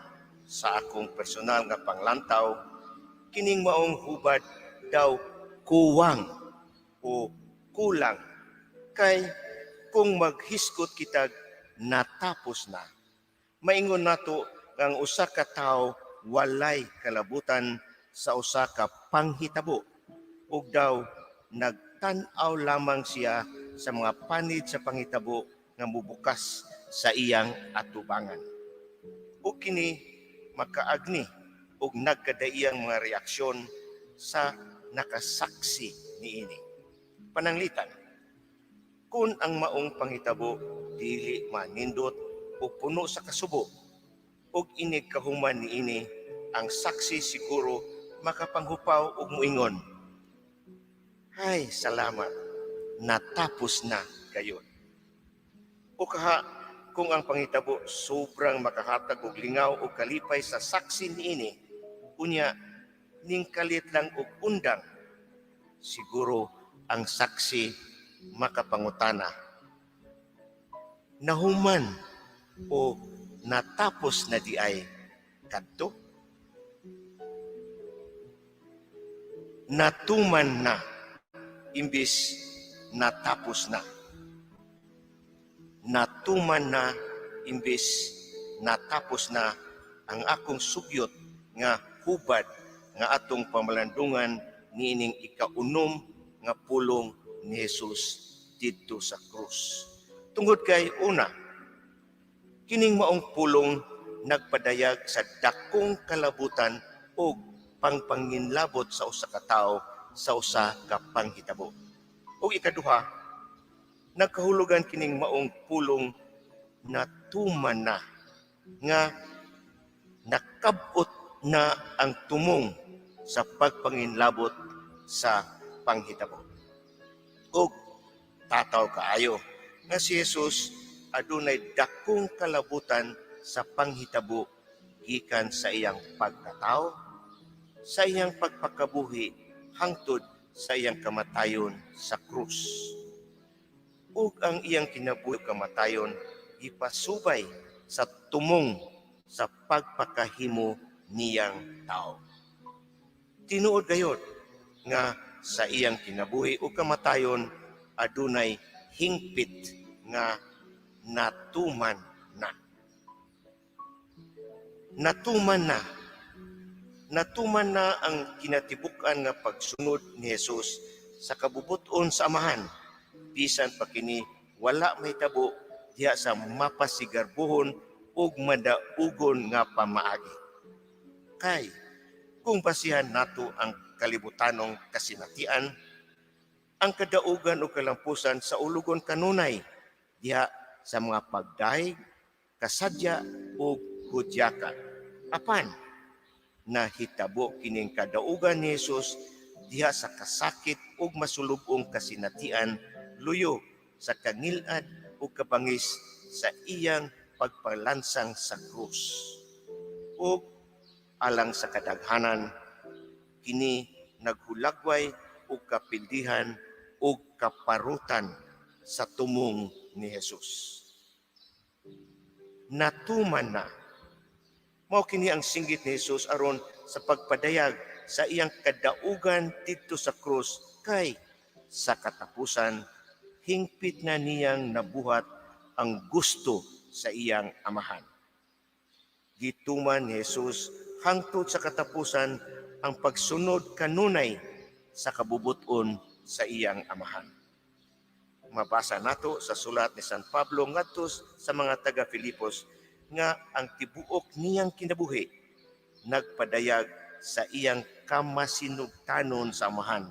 sa akong personal nga panglantaw, kining maong hubad daw kuwang o kulang kay kung maghisgot kitag "natapos na," maingon nato nga ang usa ka tawo walay kalabutan sa usa ka panghitabo ug daw nagtan-aw lamang siya sa mga panid sa panghitabo nga mubukas sa iyang atubangan. Ug kini makaagni og nagkadaiyang mga reaksyon sa nakasaksi niini. Pananglitan, kung ang maong panghitabo dili manindot o puno sa kasubo, ug inig kahuman niini, ang saksi siguro makapanghupaw og muingon, "Ay, salamat, natapos na gayud." O kaha, kung ang panghitabo sobrang makahatag og lingaw o kalipay sa saksi niini, unya ningkalit lang og undang, siguro ang saksi makapangutana, "Nahuman o natapos na diay kadto?" Natuman na imbis natapos na. Natuman na imbis natapos na ang akong sugyot nga hubad nga atong pamalandungan niining ikaunom nga pulong ni Jesus didto sa krus. Tungod kay una, kining maong pulong nagpadayag sa dakong kalabutan og pangpanginlabot sa usa ka tawo sa usa ka panghitabo. Ug ikaduha, nagkahulugan kining maong pulong "natuman na" nga nakab-ot na ang tumong sa pagpanginlabot sa panghitabo. Ug tataw kaayo nga si Jesus adunay dakong kalabutan sa panghitabo gikan sa iyang pagkatao, sa iyang pagpakabuhi hangtod sa iyang kamatayon sa krus. Ug ang iyang kinabuhi ug kamatayon gipasubay sa tumong sa pagpakahimo niyang tao. Tinuod gayod nga sa iyang kinabuhi ug kamatayon adunay hingpit nga natuman na. Natuman na. Natuman na ang kinatibuk-an nga pagsunod ni Jesus sa kabubut-on sa Amahan. Bisan pa kini wala mahitabo diha sa mapasigarbuhon ug madaugon nga pamaagi. Kay kung basihan nato ang kalibutanong kasinatian, ang kadaugan o kalampusan sa ulugon kanunay diha sa mga pagdahig, kasadya ug hudyaka. Apan nahitabo kining kadaugan ni Jesus diha sa kasakit ug masulub-ong kasinatian, luyo sa kangilad ug kabangis sa iyang pagpalansang sa krus. Ug alang sa kadaghanan, kini naghulagway og kapildihan ug kaparutan sa tumong ni Jesus. Natuman na. Mao kini ang singgit ni Jesus aron sa pagpadayag sa iyang kadaugan didto sa krus, kay sa katapusan hingpit na niyang nabuhat ang gusto sa iyang Amahan. Gituman ni Jesus hangtod sa katapusan ang pagsunod kanunay sa kabubuton sa iyang Amahan. Mabasa nato sa sulat ni San Pablo ngadto sa mga taga Filipos nga ang tibuok niyang kinabuhi nagpadayag sa iyang kamasinugtanon sa Amahan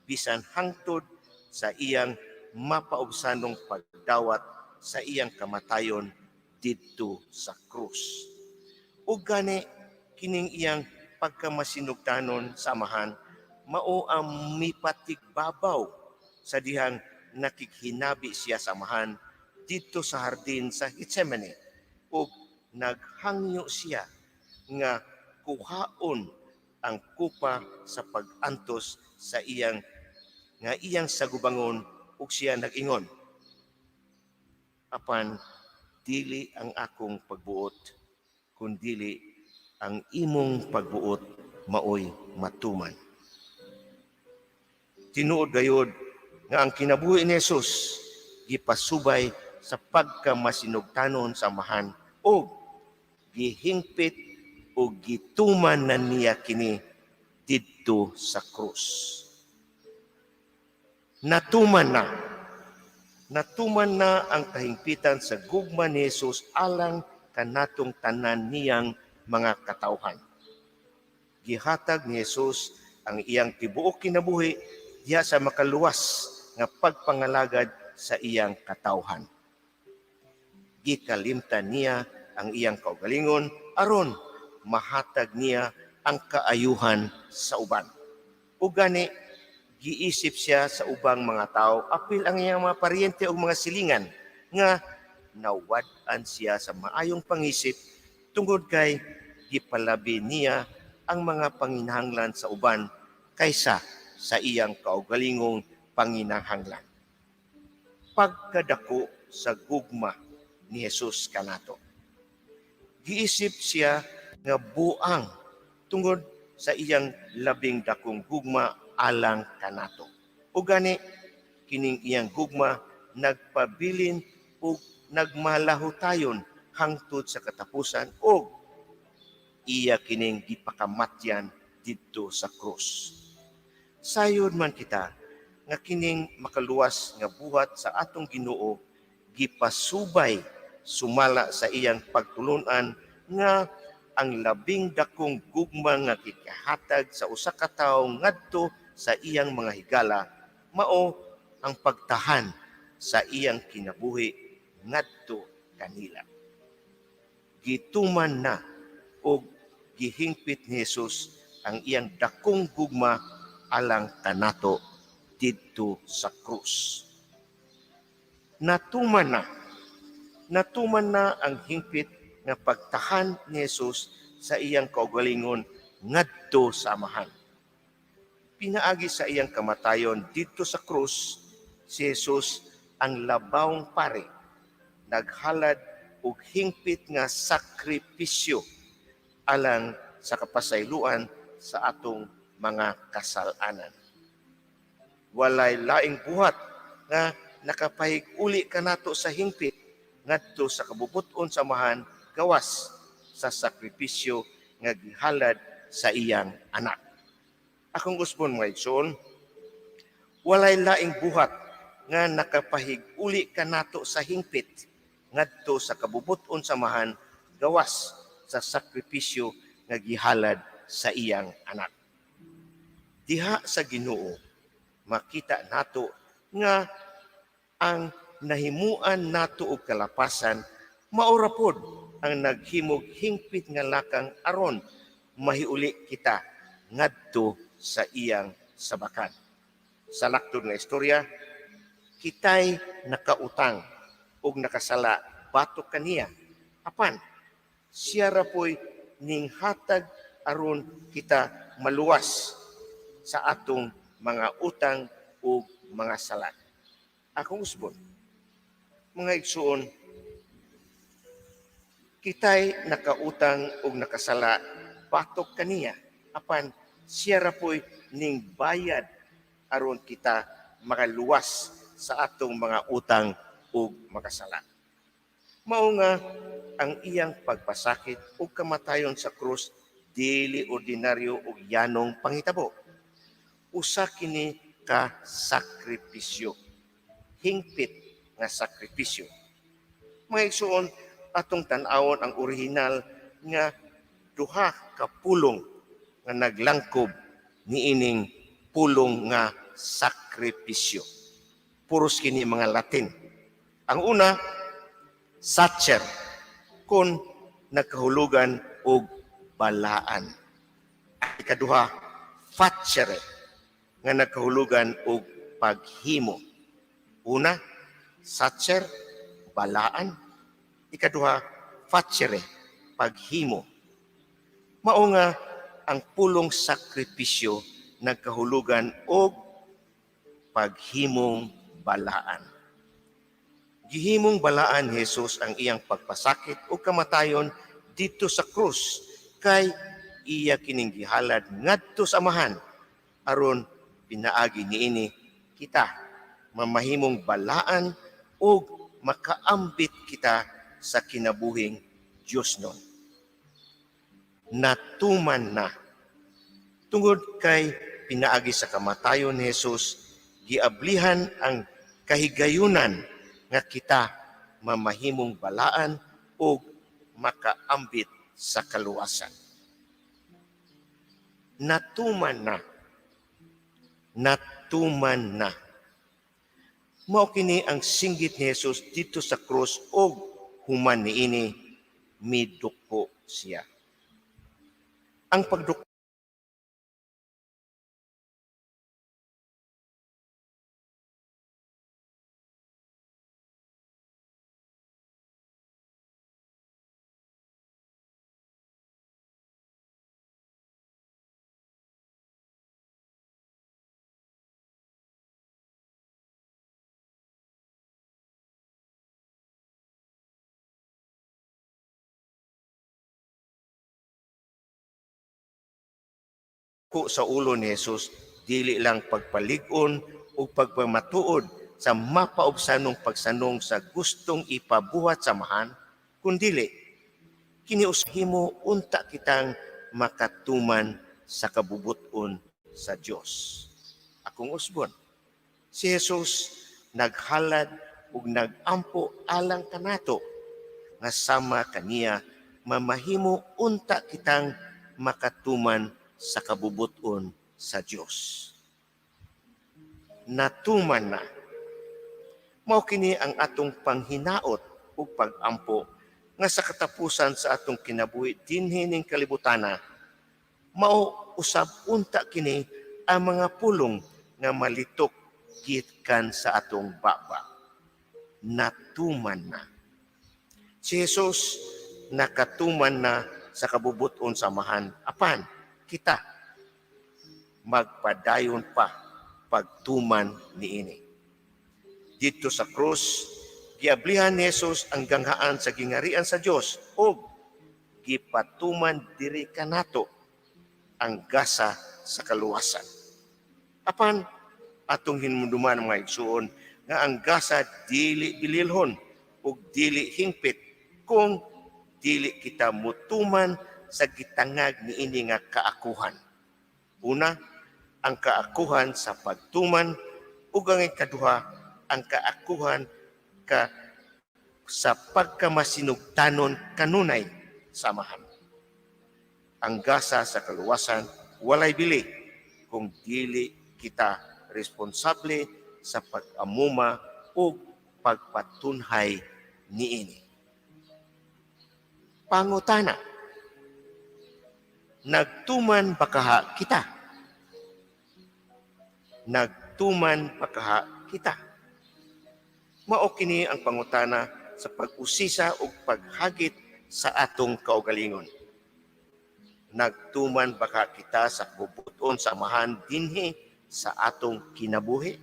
bisan hangtod sa iyang mapaubsanong pagdawat sa iyang kamatayon didto sa krus. Ug gani kining iyang pagkamasinugtanon sa Amahan mao ang mipatigbabaw sa dihang nakighinabi siya sa Amahan didto sa hardin sa Getsemane ug naghangyo siya nga kuhaon ang kupa sa pag-antos sa iyang nga iyang sagubangon, ug siya nag-ingon, "Apan dili ang akong pagbuot Kundili ang imong pagbuot maoy matuman." Tinuod gayod nga ang kinabuhi ni Jesus gipasubay sa pagkamasinugtanon sa Amahan ug gihingpit o gituman na niya kini didto sa krus. Natuman na. Natuman na ang kahingpitan sa gugma ni Jesus alang kanatong tanan niyang mga katawhan. Gihatag ni Jesus ang iyang tibuok kinabuhi diha sa makaluwas nga pagpangalagad sa iyang katawhan. Gikalimtan niya ang iyang kaugalingon aron mahatag niya ang kaayuhan sa uban. Ug gani giisip siya sa ubang mga tao, apil ang iyang mga paryente ug mga silingan, nga nawad-an siya sa maayong pangisip tungod kay gipalabi niya ang mga panginahanglan sa uban kaysa sa iyang kaugalingong panginahanglan. Pagkadako sa gugma ni Jesus kanato. Giisip siya nga buang tungod sa iyang labing dakong gugma alang kanato. O gani kining iyang gugma nagpabilin ug nagmalahutayon hangtod sa katapusan ug iya kining gipakamatyan didto sa krus. Sayod man kita nga kining makaluwas nga buhat sa atong Ginoo gipasubay sumala sa iyang pagtulunan nga ang labing dakong gugma nga gikahatag sa usa ka tawo ngadto sa iyang mga higala mao ang pagtahan sa iyang kinabuhi ngadto kanila. Gituman na og gihingpit ni Jesus ang iyang dakong gugma alang kanato didto sa krus. Natuman na. Natuman na ang hingpit nga pagtahan ni Jesus sa iyang kaugalingon ngadto sa Amahan. Pinaagi sa iyang kamatayon didto sa krus, si Jesus ang labawng pare, naghalad og hingpit nga sakripisyo alang sa kapasayloan sa atong mga kasalanan. Walay laing buhat nga nakapahig-uli kanato sa hingpit ngadto sa kabubut-on sa Amahan gawas sa sakripisyo nga gihalad sa iyang anak. Akong usbon, mga igsoon, walay laing buhat nga nakapahig-uli kanato sa hingpit ngadto sa kabubut-on sa Amahan gawas sa sakripisyo nga gihalad sa iyang anak. Diha sa Ginoo makita nato nga ang nahimuan nato og kalapasan maura pod ang naghimog hingpit nga lakang aron mahiuli kita ngadto sa iyang sabakan. Sa laktod nga istorya, kitay nakautang ug nakasala batok kaniya. Apan siya ra po'y ninghatag aron kita maluwas sa atong mga utang ug mga sala. Akong usbon, mga igsuon, kitay nakautang ug nakasala batok kaniya, apan siya ra po'y ning bayad aron kita makaluwas sa atong mga utang ug makasala. Mao nga ang iyang pagpasakit ug kamatayon sa krus dili ordinaryo ug yanong panghitabo. Usa kini ka sakripisyo. Hingpit nga sakripisyo. Mga igsuon, atong tan-awon ang orihinal nga duha ka pulong nga naglangkob niining pulong nga sakripisyo. Puros kini mga Latin. Ang una, sacer, kung nagkahulugan og balaan. Ang ikaduha, facere, nga nagkahulugan og paghimo. Una, sacer, balaan. Ikaduha, facere, paghimo. Mao nga ang pulong sakripisyo nagkahulugan og paghimong balaan. Gihimong balaan ni Jesus ang iyang pagpasakit o kamatayon didto sa krus kay iya kining gihalad ngadto sa Amahan aron pinaagi niini kita mamahimong balaan ug makaambit kita sa kinabuhing Dios-non. Natuman na. Tungod kay pinaagi sa kamatayon ni Jesus, giablihan ang kahigayunan nga kita mamahimong balaan ug makaambit sa kaluwasan. Natuman na. Natuman na. Mao kini ang singgit ni Jesus didto sa krus ug human niini miduko siya. Ang pagduko sa ulo ni Jesus dili lang pagpalig-on o pagpamatuod sa mapaubsanong pagsanong sa gustong ipabuhat sa Amahan, kundili kini himo unta kitang makatuman sa kabubut-on sa Dios. Akong usbon, si Jesus naghalad ug nagampo alang kanato nga sama kaniya mamahimo unta kitang makatuman sa kabubut-on sa Dios. Natuman na. Mao kini ang atong panghinaot ug pagampo nga sa katapusan sa atong kinabuhi dinhi ning kalibutana, mao usab unta kini ang mga pulong nga malitok gikan sa atong baba. Natuman na. Si Jesus nakatuman na sa kabubut-on sa Amahan. Apan kita magpadayon pa pagtuman niini. Didto sa krus, giablihan ni Jesus ang ganghaan sa gingarian sa Dios ug gipatuman diri kanato ang gasa sa kaluwasan. Apan atong hinumduman, mga igsuon, nga ang gasa dili bililhon ug dili hingpit kung dili kita mutuman sa gitangag niini nga kaakuhan. Una, ang kaakuhan sa pagtuman ug ang ikaduha, ang kaakuhan ka sa pagkamasinugtanon kanunay sa Amahan. Ang gasa sa kaluwasan walay bili kung dili kita responsable sa pag-amuma o pagpatunhay niini. Pangutana, nagtuman ba kaha kita? Nagtuman ba kaha kita? Mao kini ang pangutana sa pag-usisa ug paghagit sa atong kaugalingon. Nagtuman ba kaha kita sa kabubut-on sa Amahan dinhi sa atong kinabuhi?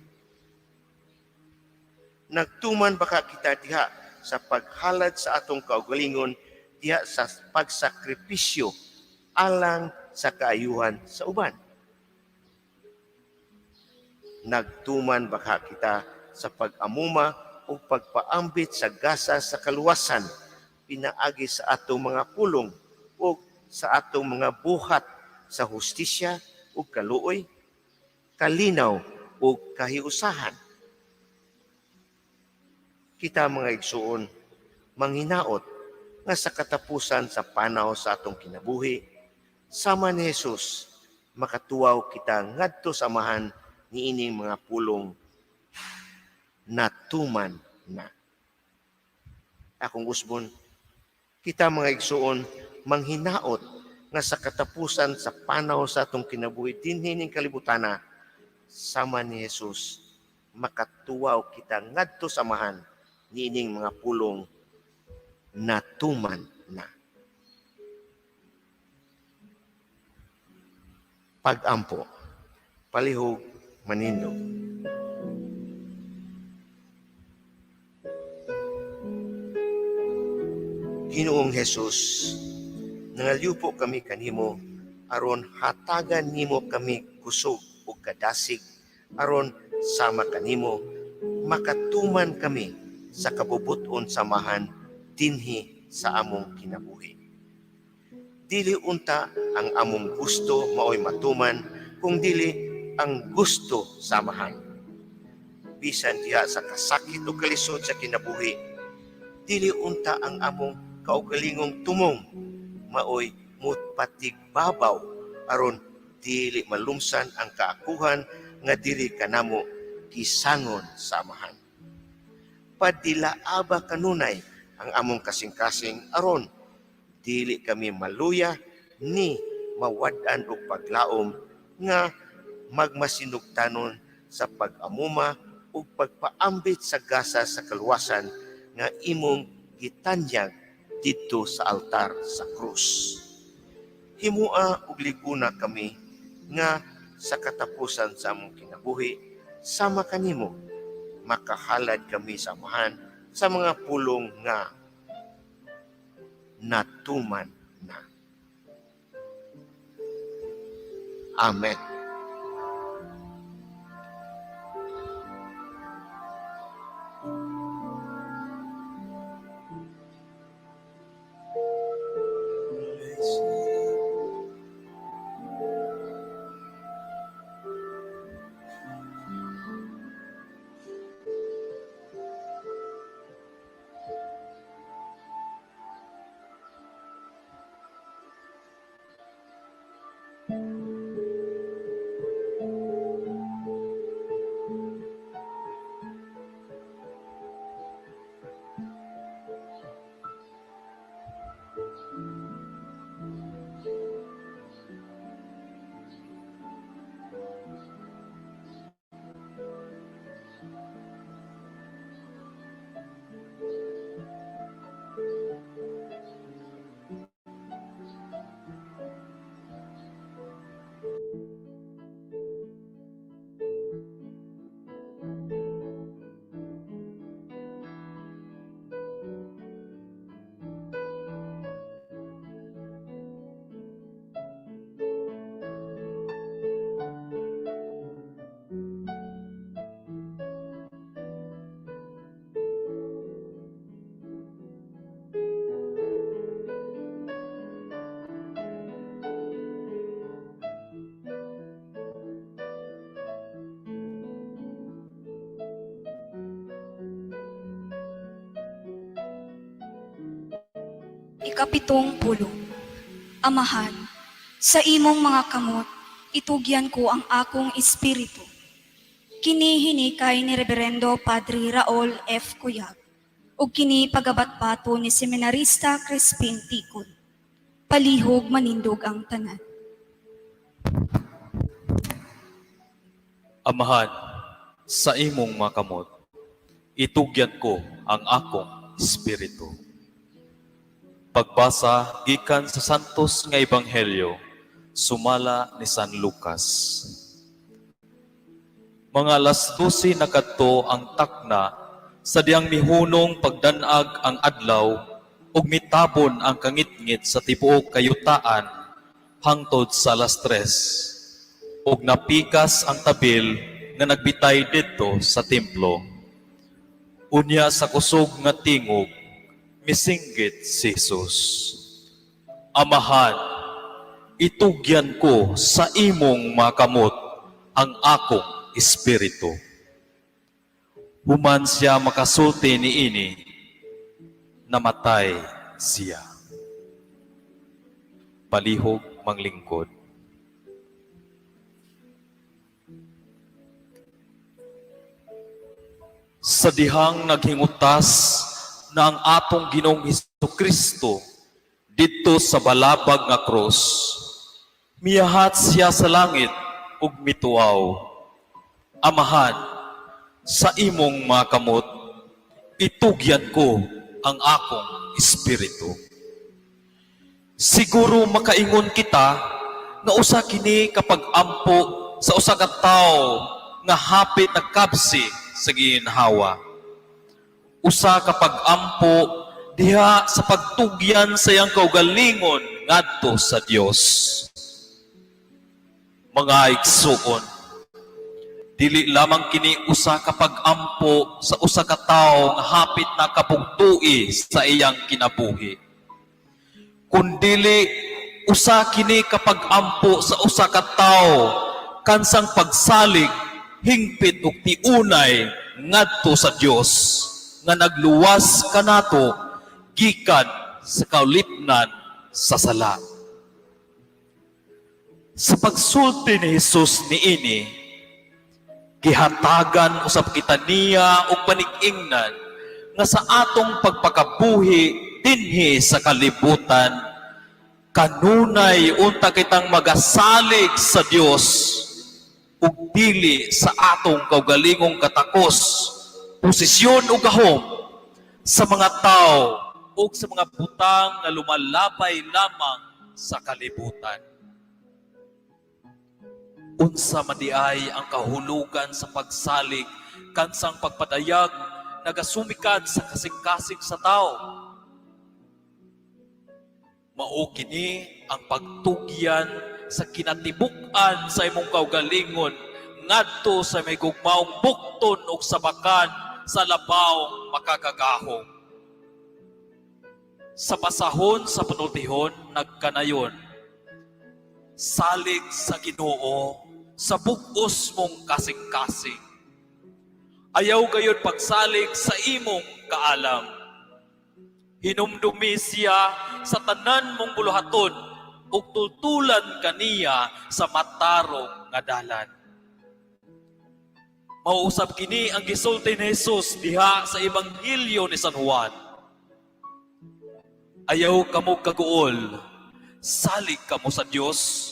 Nagtuman ba kaha kita diha sa paghalad sa atong kaugalingon diha sa pagsakripisyo alang sa kaayuhan sa uban? Nagtuman ba kaha kita sa pag-amuma o pagpaambit sa gasa sa kaluwasan pinaagi sa atong mga pulong o sa atong mga buhat sa hustisya ug kaluoy, kalinaw ug kahiusahan? Kita, mga igsuon, manghinaot nga sa katapusan sa panaw sa atong kinabuhi, sama ni Jesus, makatuwaw kita ngadto sa Amahan niining mga pulong, "Natuman na." Akong usbon, kita, mga igsuon, manghinaot nga sa katapusan sa panaw sa atong kinabuhi dinhi ning kalibutana, sama ni Jesus, makatuwaw kita ngadto sa Amahan niining mga pulong, "Natuman na." Pag-ampo, palihog manindog. Ginoong Jesus, Nangalyupo kami kanimo aron hatagan nimo kami kusog ug kadasig, aron sama kanimo makatuman kami sa kabubut-on sa Amahan dinhi sa among kinabuhi. Dili unta ang among gusto maoy matuman, kung dili ang gusto sa Amahan. Bisan diha sa kasakit o kalisod sa kinabuhi, dili unta ang among kaugalingong tumong maoy mupatigbabaw aron dili malumsan ang kaakuhan nga dili kanamo gisangon sa Amahan. Padilaaba kanunay ang among kasing-kasing aron dili kami maluya ni mawad-an og paglaom nga magmasinugtanon sa pag-amuma ug pagpaambit sa gasa sa kaluwasan nga imong gitanyag didto sa altar sa krus. Himua og liguna kami nga sa katapusan sa among kinabuhi sama kanimo makahalad kami sa Amahan sa mga pulong nga natuman na. Amen. Ikapitong pulong. Amahan, sa imong mga kamot, itugyan ko ang akong espiritu. Kini hinikay ni Reverendo Padre Raul F. Cuyag ug kini pagabatbato ni Seminarista Crispin Ticon. Palihog manindog ang tanan. Amahan, sa imong makamot, itugyan ko ang akong espiritu. Pagbasa gikan sa Santos nga Ebanghelyo, sumala ni San Lucas. Mga 12:00 na kadto ang takna sa diyang mihunong pagdanag ang adlaw ug mitabon ang kangitngit sa tibuok kayutaan hangtod sa 3:00, ug napikas ang tabil nga nagbitay didto sa templo. Unya sa kusog nga tingog, misinggit si Jesus, "Amahan, itugyan ko sa imong makamot ang akong espiritu." Human siya makasulti niini, namatay siya. Palihog manglingkod. Sa dihang naghingutas na ang atong Ginoong Hesus Kristo didto sa balabag nga krus, miyahat siya sa langit ug mituaw, "Amahan, sa imong makamot, itugyan ko ang akong espiritu." Siguro makaingon kita nga usa kini kapag ampo sa usa ka tawo nga hapit nagkabsi sa ginhawa. Usa ka pag-ampo diha sa pagtugyan sa iyang kaugalingon. ngadto sa Dios. Mga igsuon, dili lamang kini usa ka pag-ampo sa usa ka tawo nga hapit na kapugtui sa iyang kinabuhi, kundili usa kini ka pag-ampo sa usa ka tawo kansang pagsalig hingpit ug tiunay ngadto sa Dios nga nagluwas kanato gikan sa kaulipnan sa sala. Sa pagsulti ni Jesus niini, gihatagan usab kita niya og panig-ingnan nga sa atong pagpakabuhi dinhi sa kalibutan, kanunay unta kitang magasalig sa Dios ug dili sa atong kaugalingong katakos, posisyon ug gahom, sa mga tao ug sa mga butang nga lumalabay lamang sa kalibutan. Unsa man diay ang kahulugan sa pagsalig kansang pagpadayag nagasumikad sa kasing-kasing sa tao? Mao kini ang pagtugyan sa kinatibuk-an sa imong kaugalingon ngadto sa may gugmaong bukton ug sabakan sa labawng makagagahom. Sa basahon sa panultihon nagkanayon, "Salig sa Ginoo sa bug-os mong kasing-kasing. Ayaw gayud pagsalig sa imong kaalam. Hinumdumi siya sa tanan mong buluhaton ug tultulan kaniya sa matarong nga dalan." Mao usab kini ang gisulti ni Jesus diha sa Ebanghelyo ni San Juan. "Ayaw kamo kaguol, salig kamo sa Dios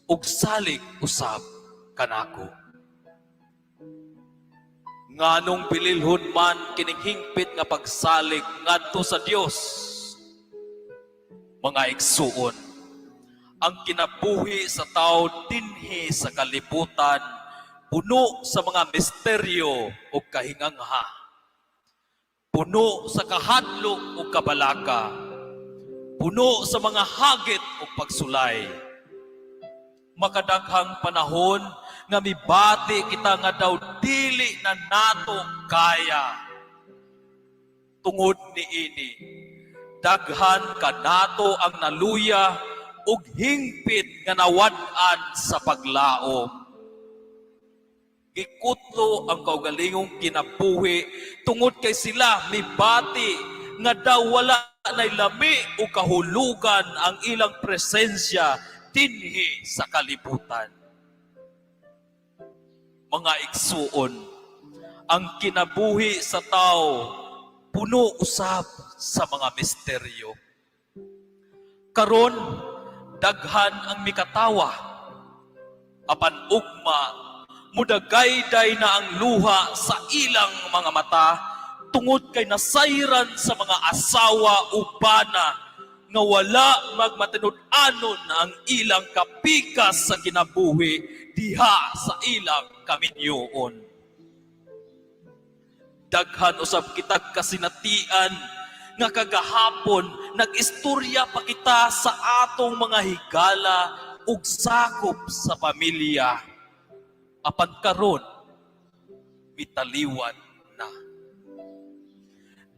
ug salig usab kanako." Nganong bililhon man kining hingpit nga pagsalig ngadto sa Dios? Mga igsuon, ang kinabuhi sa tao dinhi sa kalibutan puno sa mga misteryo ug kahingangha. Puno sa kahadlok ug kabalaka. Puno sa mga hagit ug pagsulay. Makadaghang panahon nga mibati kita nga daw dili na nato kaya. Tungod niini, daghan kanato ang naluya ug hingpit nga nawad-an sa paglaom. Gikutlo ang kaugalingong kinabuhi tungod kay sila mibati nga daw wala nay lami o kahulugan ang ilang presensya dinhi sa kalibutan. Mga igsuon, ang kinabuhi sa tao puno usab sa mga misteryo. Karon, daghan ang mikatawa. Apan ugma, mudagayday na ang luha sa ilang mga mata tungod kay nasayran sa mga asawa o bana nga wala magmatinud-anon ang ilang kapikas sa kinabuhi diha sa ilang kaminyoon. Daghan usab kitag kasinatian nga kagahapon nag-istorya pa kita sa atong mga higala ug sakop sa pamilya. Apan karon mitaliwan na.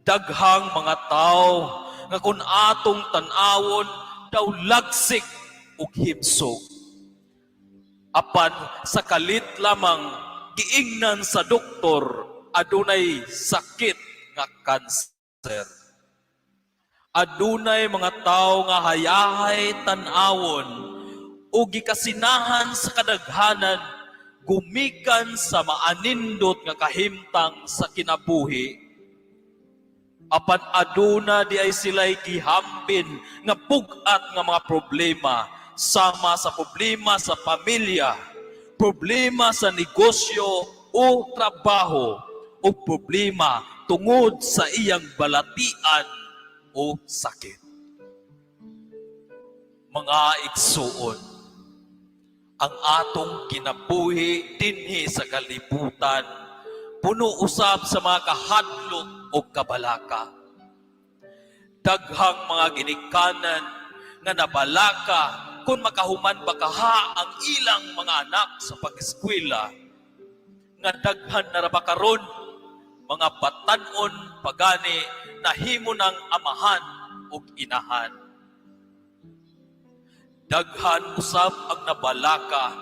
Daghang mga tao nga kung atong tan-awon daw lagsik ug himsog. Apan sa kalit lamang giingnan sa doktor, adunay sakit nga kanser. Adunay mga tao nga hayahay tan-awon ug gikasinahan sa kadaghanan gumikan sa maanindot nga kahimtang sa kinabuhi. Apan aduna diay sila'y gihambin nga bug-at nga mga problema, sama sa problema sa pamilya, problema sa negosyo o trabaho, o problema tungod sa iyang balatian o sakit. Mga igsuon, ang atong kinabuhi dinhi sa kalibutan puno usab sa mga kahadlok o kabalaka. Daghang mga ginikanan nga nabalaka kung makahuman ba kaha ang ilang mga anak sa pag-eskwela, nga daghan na ra ba karon mga batan-on pagani nahimo ng amahan ug inahan. Daghan usab ang nabalaka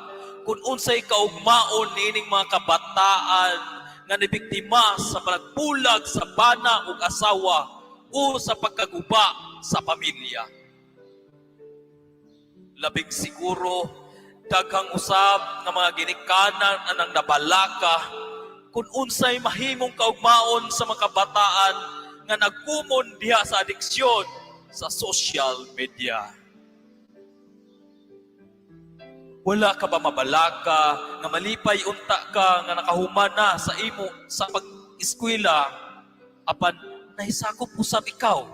kung unsay kaugmaon niining mga kabataan nga nabiktima sa panagbulag sa bana ug asawa o sa pagkaguba sa pamilya. Labing siguro, daghang usab nga mga ginikanan anang nabalaka kung unsay mahimong kaugmaon sa mga kabataan nga nagkumon diha sa adiksyon sa social media. Wala ka ba mabalaka nga malipay unta ka nga nakahuman na sa imo sa pag-eskwela, apan nahisakop usab ikaw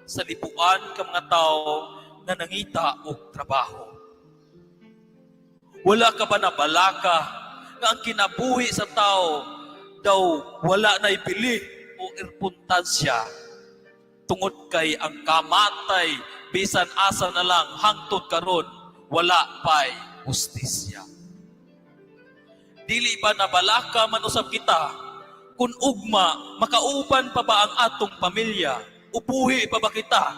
sa libuan ka mga tawo nga nangita og trabaho? Wala ka ba nabalaka nga ang kinabuhi sa tao daw wala na ibili o importansya tungod kay ang kamatay bisan asa na lang, hangtod karon wala pay hustisya? Dili ba nabalaka man usab kita kung ugma makauban pa ba ang atong pamilya, upuhi pa ba kita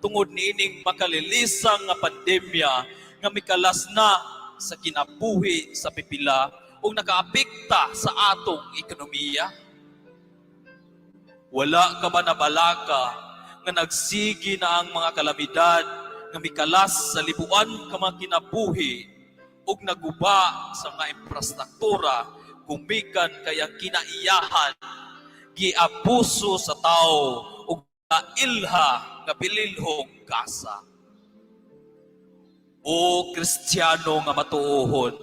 tungod niining makalilisang nga pandemya nga mikalas na sa kinabuhi sa pipila ug nakaapekta sa atong ekonomiya? Wala ka ba nabalaka nga nagsigi na ang mga kalamidad nga mikalas sa libuan ka mga kinabuhi ug naguba sa mga imprastruktura gumikan kay ang kinaiyahan giabuso sa tao ug nailha nga bililhong gasa? O Kristiyano nga matuohon,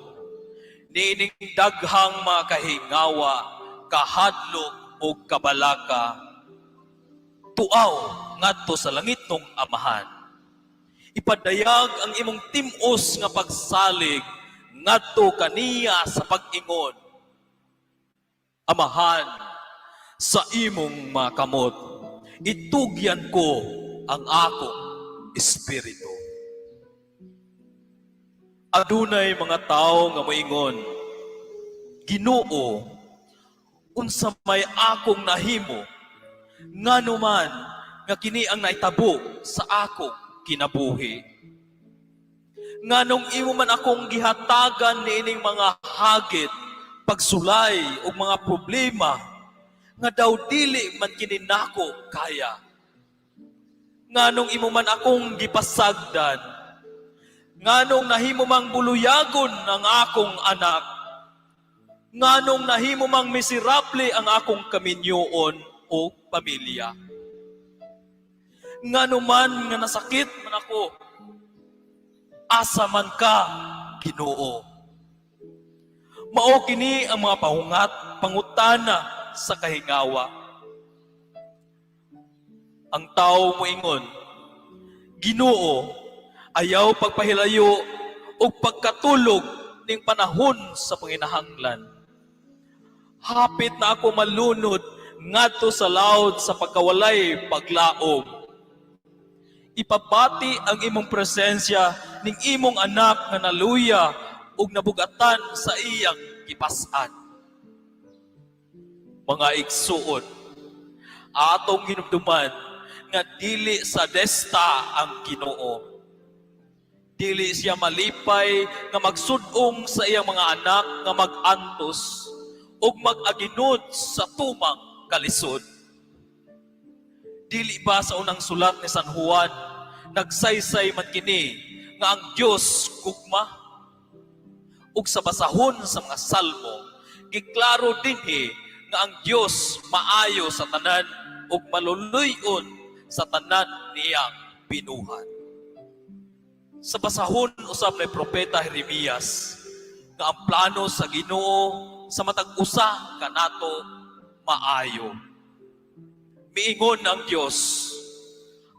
niining daghang mga kahingawa, kahadlok o kabalaka, tuaw ngadto sa langitnong Amahan. Ipadayag ang imong tim-os nga pagsalig ngadto kaniya sa pag-ingon, "Amahan, sa imong mga kamot, itugyan ko ang akong espiritu." Adunay mga tao nga moingon, "Ginoo, unsa may akong nahimo? Ngano man nga kini ang naitabo sa akong kinabuhi? Nganong imo man akong gihatagan niining mga hagit, pagsulay ug mga problema nga daw dili man kini nako kaya? Nganong imo man akong gipasagdan? Nganong nahimo mang buluyagon ang akong anak? Nganong nahimo mang miserable ang akong kaminyoon o pamilya? Ngano man nga nasakit man ako? Asa man ka, Ginoo?" Mao kini ang mga pahungat, pangutana sa kahingawa. Ang tao moingon, "Ginoo, ayaw pagpahilayo ug pagkatulog ning panahon sa panginahanglan. Hapit na ako malunod ngadto sa laod sa pagkawalay paglaom. Ipabati ang imong presensya ning imong anak nga naluya ug nabugatan sa iyang gipas-an." Mga igsuon, atong hinumduman nga dili sadista ang Ginoo. Dili siya malipay nga magsudong sa iyang mga anak nga mag-antos ug mag-aginod sa tumang kalisod. Dili ba sa unang sulat ni San Juan, nagsaysay man kini nga ang Dios gugma? Ug sa basahon sa mga Salmo, giklaro dinhi nga ang Dios maayo sa tanan ug maluluy-on sa tanan niyang binuhat. Sa basahon usab ni Propeta Jeremias nga ang plano sa Ginoo sa matag usa kanato maayo. Miingon ang Dios,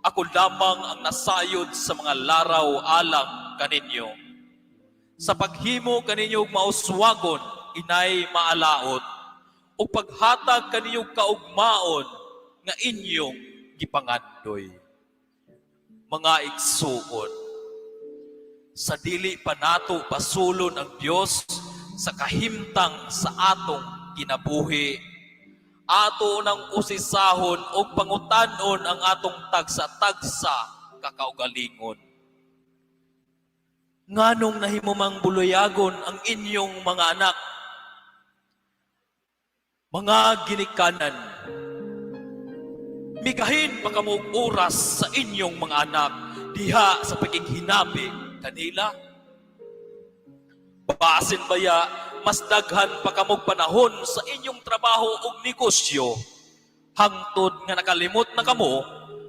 "Ako lamang ang nasayod sa mga laraw alang kaninyo, sa paghimo kaninyo og mauswagon inay maalaot ug paghatag kaninyo kaugmaon nga inyong gipangandoy." Mga igsuon, Sa dili pa nato basulon ang Dios sa kahimtang sa atong kinabuhi, ato nang usisahon og pangutan-on ang atong tagsa-tagsa kakaugalingon. Nganong nahimo mang buluyagon ang inyong mga anak? Mga ginikanan, migahin pa kamo og oras sa inyong mga anak diha sa pakighinabi kanila? Basin baya mas daghan pa kamog panahon sa inyong trabaho ug negosyo hangtod nga nakalimot na kamo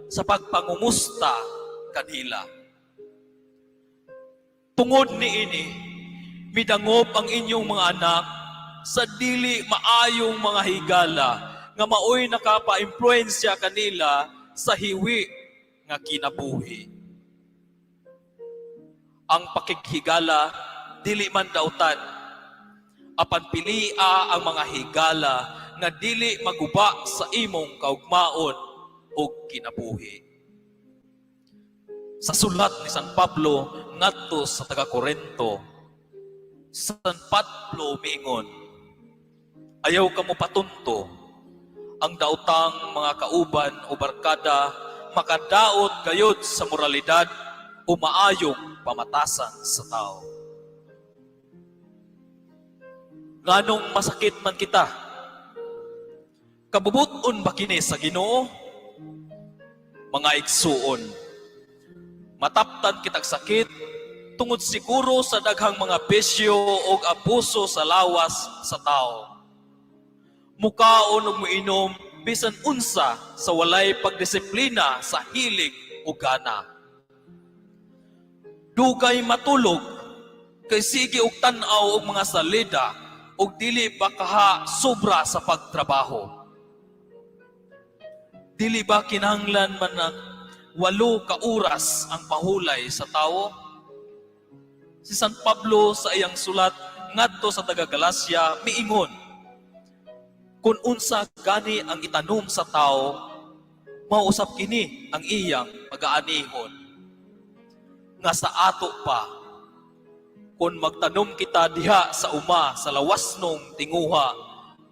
sa pagpangumusta kanila? Tungod niini, midangop ang inyong mga anak sa dili maayong mga higala nga maoy nakapa-impluwensya kanila sa hiwi nga kinabuhi. Ang pakighigala dili man dautan, apan pilia ang mga higala nga dili maguba sa imong kaugmaon ug kinabuhi. Sa sulat ni San Pablo ngadto sa taga Korento, San Pablo miingon, "Ayaw kamo patunto, ang daotang mga kauban o barkada makadaot gayod sa moralidad o maayong pamatasan sa tao." Nganong masakit man kita? Kabubut-on ba kini sa Ginoo? Mga igsuon, mataptan kitag sakit tungod siguro sa daghang mga bisyo og abuso sa lawas sa tao. Mukaon og muinom bisan unsa sa walay pagdisiplina sa hilig o gana. Dugay matulog kay sige og tan-aw og mga salida og dili ba kaha sobra sa pagtrabaho? Dili ba kinahanglan man ang 8 ka oras ang pahulay sa tawo? Si San Pablo sa iyang sulat ngadto sa taga Galacia miingon, "Kung unsa gani ang itanom sa tao, mausap kini ang iyang pagaanihon." Nga sa ato pa, kung magtanom kita diha sa uma sa lawasnong tinguha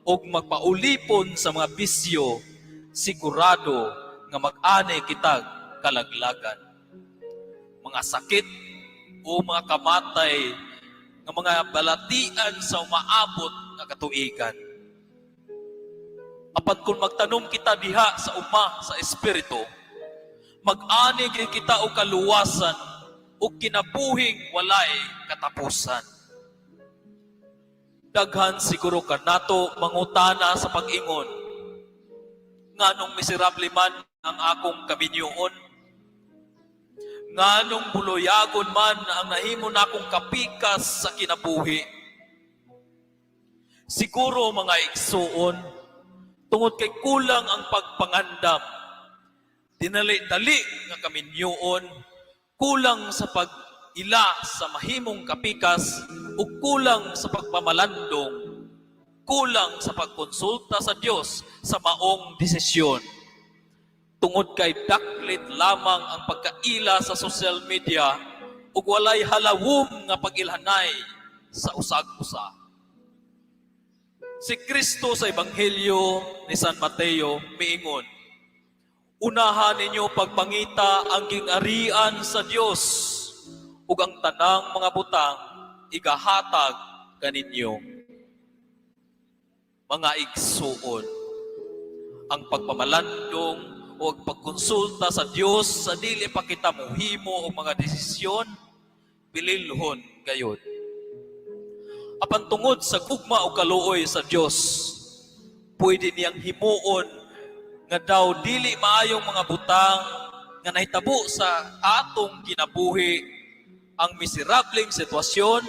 og magpaulipon sa mga bisyo, sigurado nga mag-ani kitag kalaglagan. Mga sakit o mga kamatay nga mga balatian sa umaabot nga katuigan. Apan kung magtanom kita diha sa uma sa Espiritu, mag-ani gyud kita og kaluwasan ug kinabuhing walay katapusan. Daghan siguro kanato mangutana sa pag-ingon, "Nganong miserable man ang akong kaminyoon? Nganong buluyagon man ang nahimo nakong kapikas sa kinabuhi?" Siguro, mga igsuon, tungod kay kulang ang pagpangandam, dinali-dali nga kaminyoon, kulang sa pag-ila sa mahimong kapikas, ug kulang sa pagpamalandong, kulang sa pagkonsulta sa Dios sa maong desisyon. Tungod kay daklit lamang ang pagkaila sa social media ug walay halawom nga pag-ilhanay sa usag-usa. Si Kristo sa Ebanghelyo ni San Mateo miingon, "Unahan ninyo pagpangita ang gingharian sa Dios ug ang tanang mga butang igahatag kaninyo." Mga igsuon, ang pagpamalandong o ang pagkonsulta sa Dios sa dili pa kita muhimo og mga desisyon, bililhon gayod. Apan tungod sa gugma o kaluoy sa Dios, pwede niyang himuon nga daw dili maayong mga butang nga nahitabo sa atong kinabuhi, ang miserableng sitwasyon,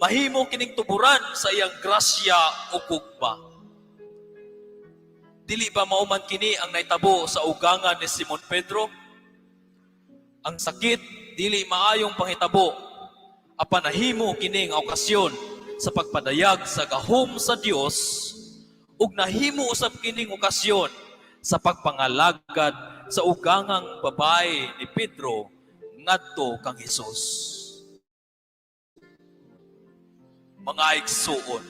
mahimo kining tuburan sa iyang grasya o gugma. Dili ba mao man kini ang nahitabo sa ugangan ni Simon Pedro? Ang sakit dili maayong panghitabo, apan nahimo kini nga okasyon sa pagpadayag sa gahom sa Dios ug nahimo usab kining okasyon sa pagpangalagad sa ugangang babae ni Pedro ngadto kang Hesus. Mga igsuon,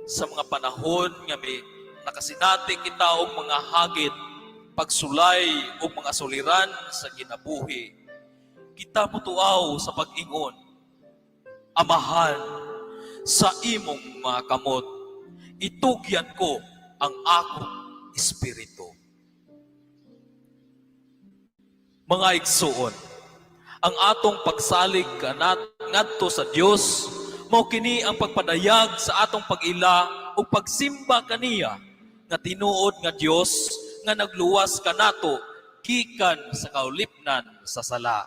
sa mga panahon nga may nakasinati kita og mga hagit, pagsulay og mga suliran sa kinabuhi, kita mutuaw sa pag-ingon, "Amahan, sa imong mga kamot, itugyan ko ang akong espiritu." Mga igsuon, ang atong pagsalig kanat ngadto sa Dios mao kini ang pagpadayag sa atong pag-ila ug pagsimba kaniya nga tinuod nga Dios nga nagluwas kanato gikan sa kaulipnan sa sala.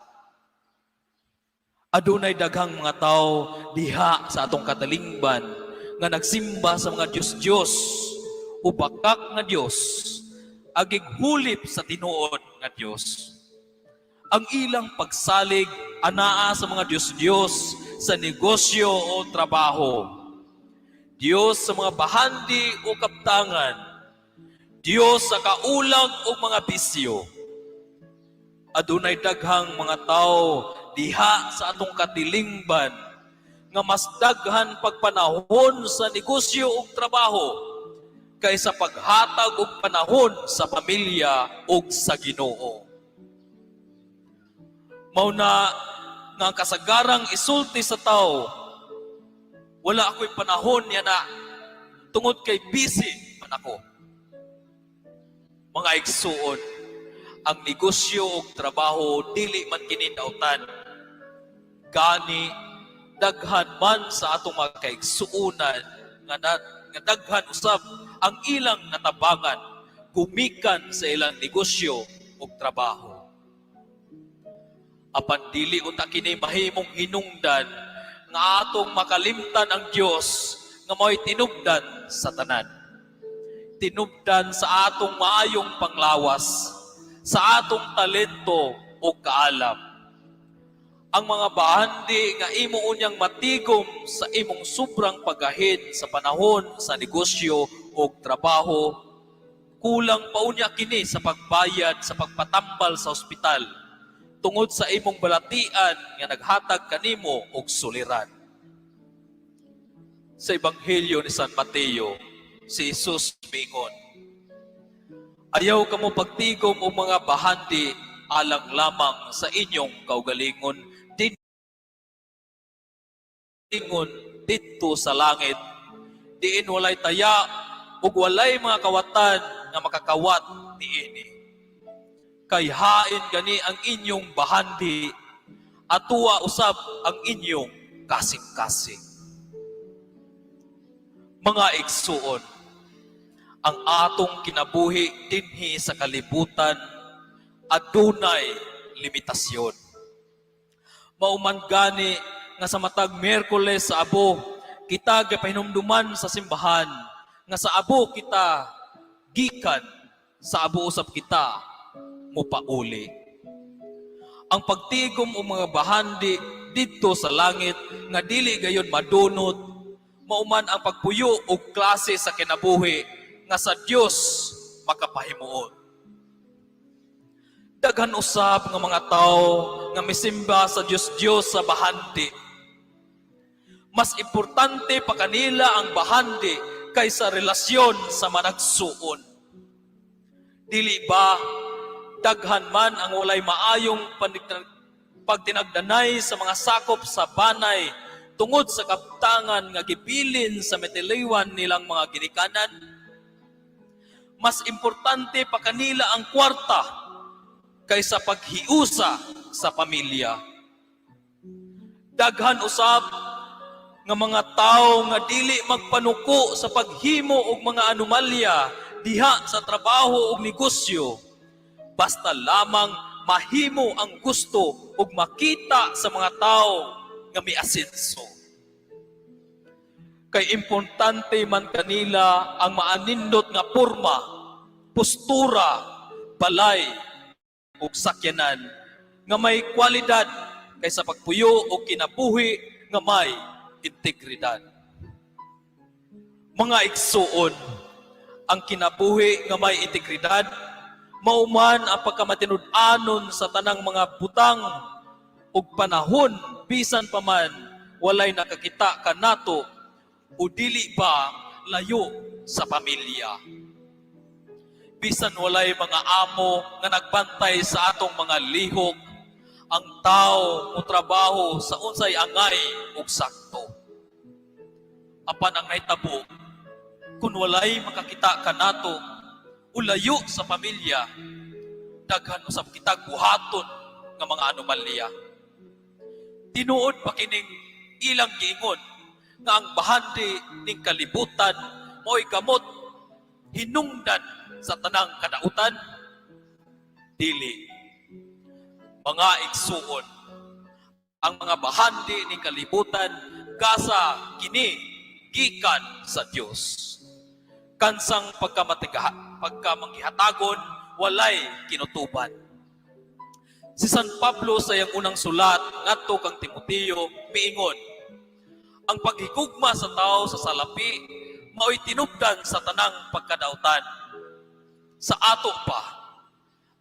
Adunay daghang mga tawo diha sa atong katalingban nga nagsimba sa mga Diyos-Diyos o bakak nga Diyos, agig hulip sa tinuod nga Diyos. Ang ilang pagsalig anaa sa mga Diyos-Diyos sa negosyo o trabaho. Diyos sa mga bahandi o kaptangan. Diyos sa kaulag o mga bisyo. Adunay daghang mga tao diha sa atong katilingban nga mas daghan pagpanahon sa negosyo ug trabaho kaysa paghatag og panahon sa pamilya ug sa Ginoo. Mao na nga ang kasagarang isulti sa tao, "Wala ako'y panahon niya na tungod kay busy man ako." Mga igsuon, ang negosyo ug trabaho dili man kini dautan. Gani daghan man sa atong mga kaigsuonan nga daghan usab ang ilang natabangan gumikan sa ilang negosyo ug trabaho. Apan dili unta kini mahimong hinungdan nga atong makalimtan ang Dios nga mao'y tinubdan sa tanan. Tinubdan sa atong maayong panglawas, sa atong talento o kaalam. Ang mga bahandi nga imo unyang matigom sa imong sobrang paggahin sa panahon sa negosyo o trabaho, kulang pa unya kini sa pagbayad sa pagpatambal sa ospital tungod sa imong balatian nga naghatag kanimo og suliran. Sa Ebanghelyo ni San Mateo, si Jesus miingon, "Ayaw kamo pagtigom og mga bahandi alang lamang sa inyong kaugalingon dingon didto sa langit, diin walay taya ug walay mga kawatan nga makakawat niini. Kay hain gani ang inyong bahandi, atua usab ang inyong kasing-kasing." Mga igsuon, ang atong kinabuhi dinhi sa kalibutan adunay limitasyon. Mao man gani nga sa matag Miyerkules sa Abo, kita gipahinumduman sa simbahan nga sa abo kita gikan, sa abo usab kita mupauli. Ang pagtigom og mga bahandi didto sa langit nga dili gayon madunot, mao man ang pagpuyo og klase sa kinabuhi nga sa Dios makapahimuot. Daghan usab nga mga tao nga misimba sa Dios-Dios sa bahandi. Mas importante pa kanila ang bahandi kaysa relasyon sa managsuon. Dili ba daghan man ang walay maayong pagtinagdanay sa mga sakop sa banay tungod sa kaptangan nga gibilin sa mitiliwan nilang mga ginikanan? Mas importante pa kanila ang kwarta kaysa paghiusa sa pamilya. Daghan usab nga mga tao nga dili magpanuko sa paghimo og mga anomalya diha sa trabaho ug negosyo basta lamang mahimo ang gusto ug makita sa mga tao nga miasenso. Kay importante man kanila ang maanindot nga porma, postura, balay ug sakyanan nga may kwalidad kaysa pagpuyo og kinabuhi nga may integridad. Mga igsuon, ang kinabuhi nga may integridad mao man ang pagkamatinud-anon sa tanang mga butang ug panahon bisan pa man walay nakakita kanato o dili ba layo sa pamilya. Bisan walay mga amo nga nagbantay sa atong mga lihok, ang tao motrabaho sa unsay angay ug sakto. Apan ang nahitabo, kung walay makakita kanato o layo sa pamilya, daghan usab kitag buhaton nga mga anomalya. Tinuod pa kining ilang giingon nga ang bahandi ning kalibutan mo'y gamot hinungdan sa tanang kadautan? Dili. Mga igsuon, ang mga bahandi ning kalibutan gasa kini gikan sa Dios. Kansang pagkamatigaha, pagkamanggihatagon, walay kinutuban. Si San Pablo sa iyang unang sulat ngadto kang Timoteo miingon, ang paghigugma sa tao sa salapi mao'y tinubdan sa tanang pagkadautan. Sa ato pa,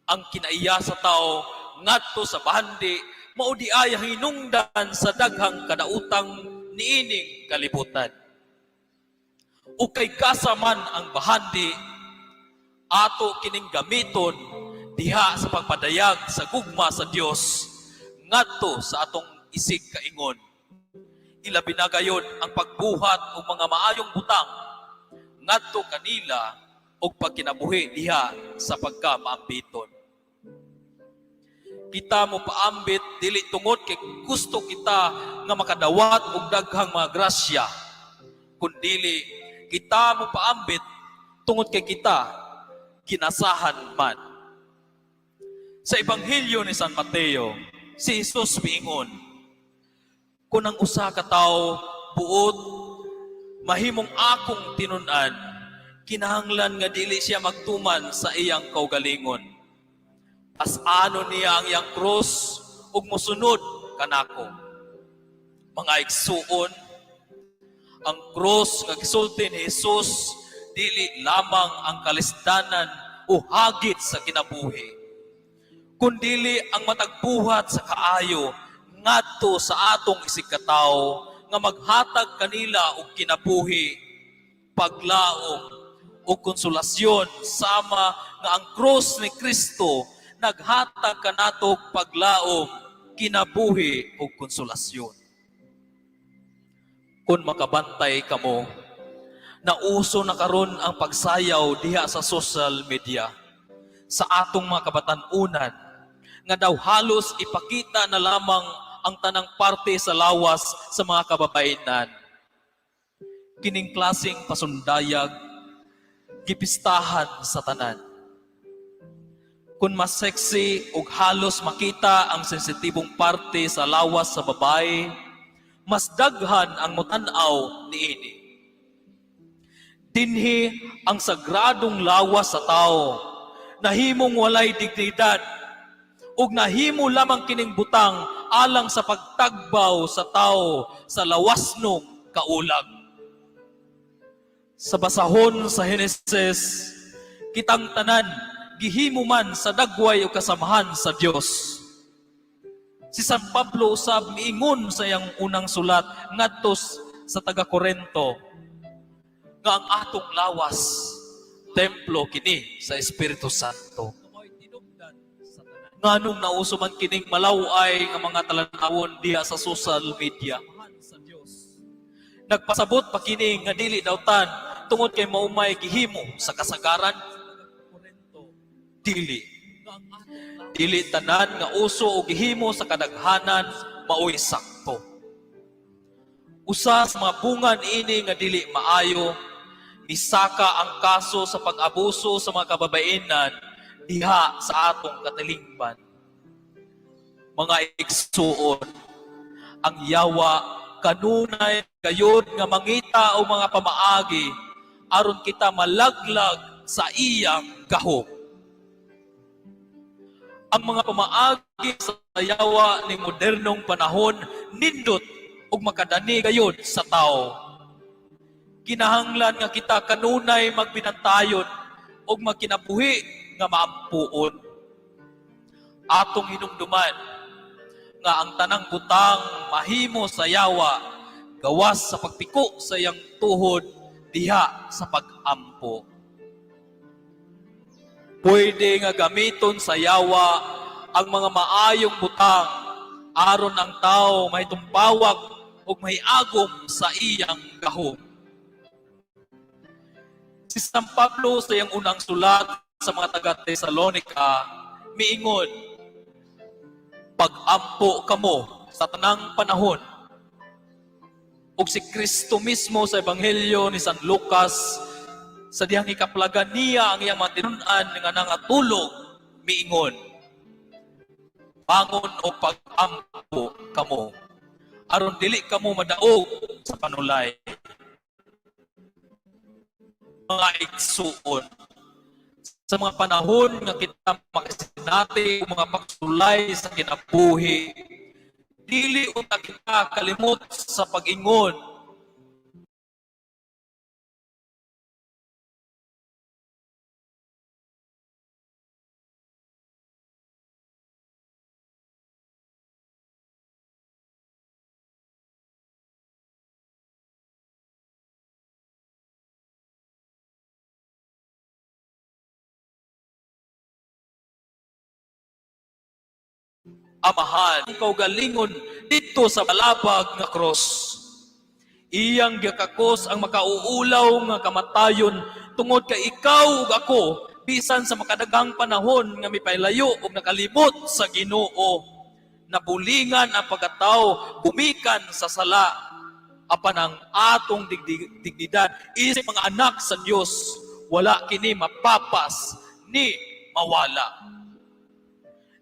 ang kinaiya sa tao ngadto sa bahandi mao diay hinungdan sa daghang kadautang niining kalibutan. Ug kay gasa man ang bahandi, ato kining gamiton diha sa pagpadayag sa gugma sa Dios ngadto sa atong isig kaingon. Ilabi na gayod ang pagbuhat og mga maayong butang ngadto kanila og pagkinabuhi diha sa pagkamaambiton. Kita mo paambit dili tungod kay gusto kita nga makadawat og daghang mga grasya, kundili kita mo paambit tungod kay kita ginasahan man. Sa Ebanghelyo ni San Mateo, si Jesus miingon, "Kung ang usa ka tawo buot mahimong akong tinun-an, kinahanglan nga dili siya magtuman sa iyang kaugalingon. Pas-anon niya ang iyang krus ug mosunod kanako." Mga igsuon, ang krus nga gisulti ni Jesus dili lamang ang kalisdanan o hagit sa kinabuhi, kundili ang matag buhat sa kaayo ngadto sa atong isigkatawo nga maghatag kanila og kinabuhi, paglaom ug konsolasyon, sama nga ang krus ni Kristo naghatag kanato og paglaom, kinabuhi ug konsolasyon. Kung makabantay kamo, nauso na karon ang pagsayaw diha sa social media sa atong mga kabatan-unan nga daw halos ipakita na lamang ang tanang parte sa lawas sa mga kababayenan. Kining klaseng pasundayag gipistahan sa tanan. Kung mas sexy ug halos makita ang sensitibong parte sa lawas sa babae, mas daghan ang mutan-aw niini. Dinhi ang sagradong lawas sa tao nahimong walay dignidad ug nahimo lamang kining butang alang sa pagtagbaw sa tao sa lawasnong kaulag. Sa basahon sa Henesis, kitang tanan gihimo man sa dagway o kasamahan sa Dios. Si San Pablo usab miingon sa iyang unang sulat ngadto sa taga Korento nga ang atong lawas templo kini sa Espiritu Santo. Nganong nauso man kining malaw-ay nga mga talan-awon diha sa social media? Nagpasabot pa kini nga dili dautan tungod kay mao may gihimo sa kasagaran? Dili. Dili tanan nga uso o gihimo sa kadaghanan maoy sakto. Usa sa mga bunga niini nga dili maayo, misaka ang kaso sa pag-abuso sa mga kababainan diha sa atong katilingban. Mga igsuon, ang yawa kanunay gayod nga mangita og mga pamaagi aron kita malaglag sa iyang gahom. Ang mga pamaagi sa yawa ni modernong panahon nindot ug makadani gayod sa tao. Kinahanglan nga kita kanunay magbinantayon ug magkinabuhi nga maampuon. Atong hinumduman, Nga ang tanang butang mahimo sa yawa gawas sa pagpiko sa iyang tuhod diha sa pag-ampo. Pwede nga gamiton sa yawa ang mga maayong butang aron ang tao mahitumpawag ug mahiagom sa iyang gahom. Si San Pablo sa iyang unang sulat sa mga taga Tesalonica miingon, "Pag-ampo kamo sa tanang panahon." Ug si Kristo mismo sa Ebanghelyo ni San Lucas, sa dihang ikaplagan niya ang iyang mga tinun-an nga nangatulog, miingon, "Bangon o pag-ampo kamo aron dili kamo madaog sa panulay." Mga igsuon, sa mga panahon nga kita makasinati o mga pagsulay sa kinabuhi, dili unta kita kalimot sa pag-ingon, "Amahan, kaugalingon didto sa balabag nga cross." Iyang gikakos ang makauulaw nga kamatayon tungod kay ikaw ug ako, bisan sa makadaghang panahon nga mipailayo ug nakalimot sa Ginoo, nabulingan ang pagkatao gumikan sa sala, apan ang atong dignidad isip mga anak sa Dios wala kini mapapas ni mawala.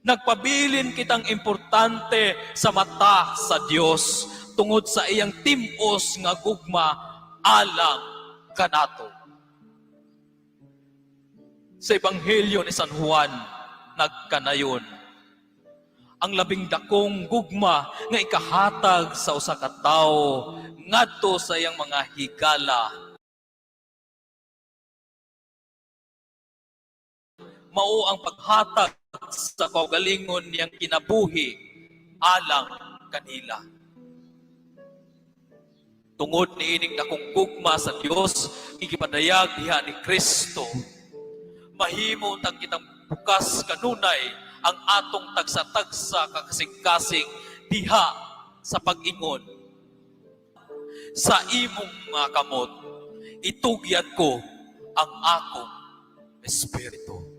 Nagpabilin kitang importante sa mata sa Dios tungod sa iyang tim-os nga gugma alang kanato. Sa Ebanghelyo ni San Juan, nagkanayon ang labing dakong gugma nga ikahatag sa usa ka tawo ngadto sa iyang mga higala mao ang paghatag sa kaugalingon niyang kinabuhi alang kanila. Tungod niining dakong gugma sa Dios gipadayag diha ni Kristo, mahimo tang kitang bukas kanunay ang atong tagsa-tagsa ka kasing-kasing diha sa pag-ingon, "Sa imong mga kamot itugyan ko ang akong espiritu."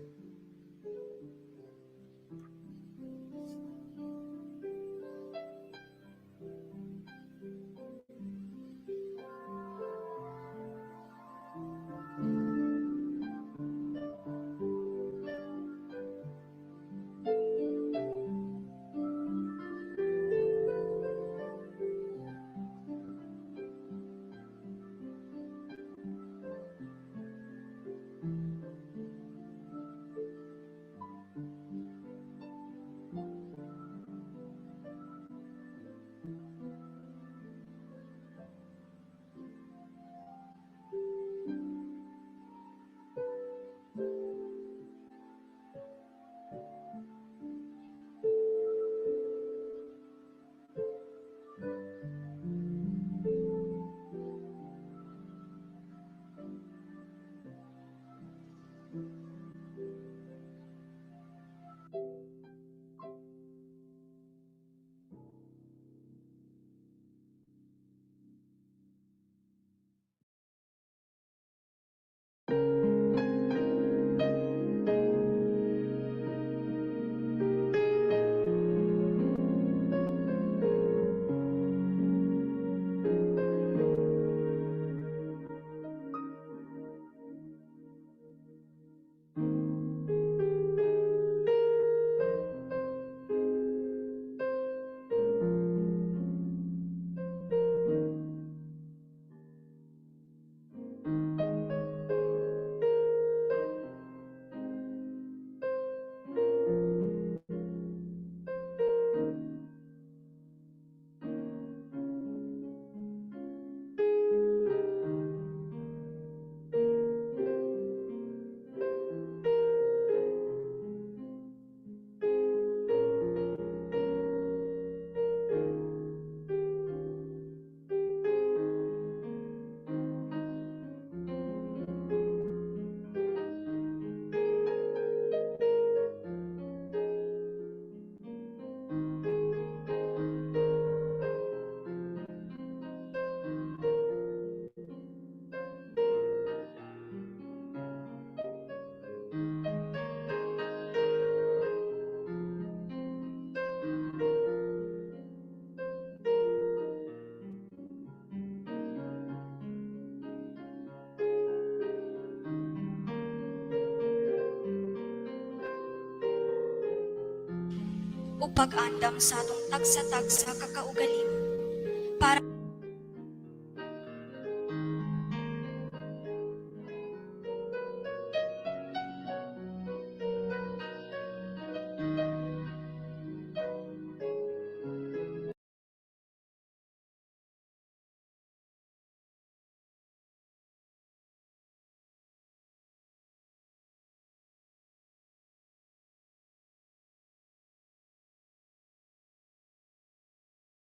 Ug pag-andam sa atong tagsa-tagsa ka kaugalingon.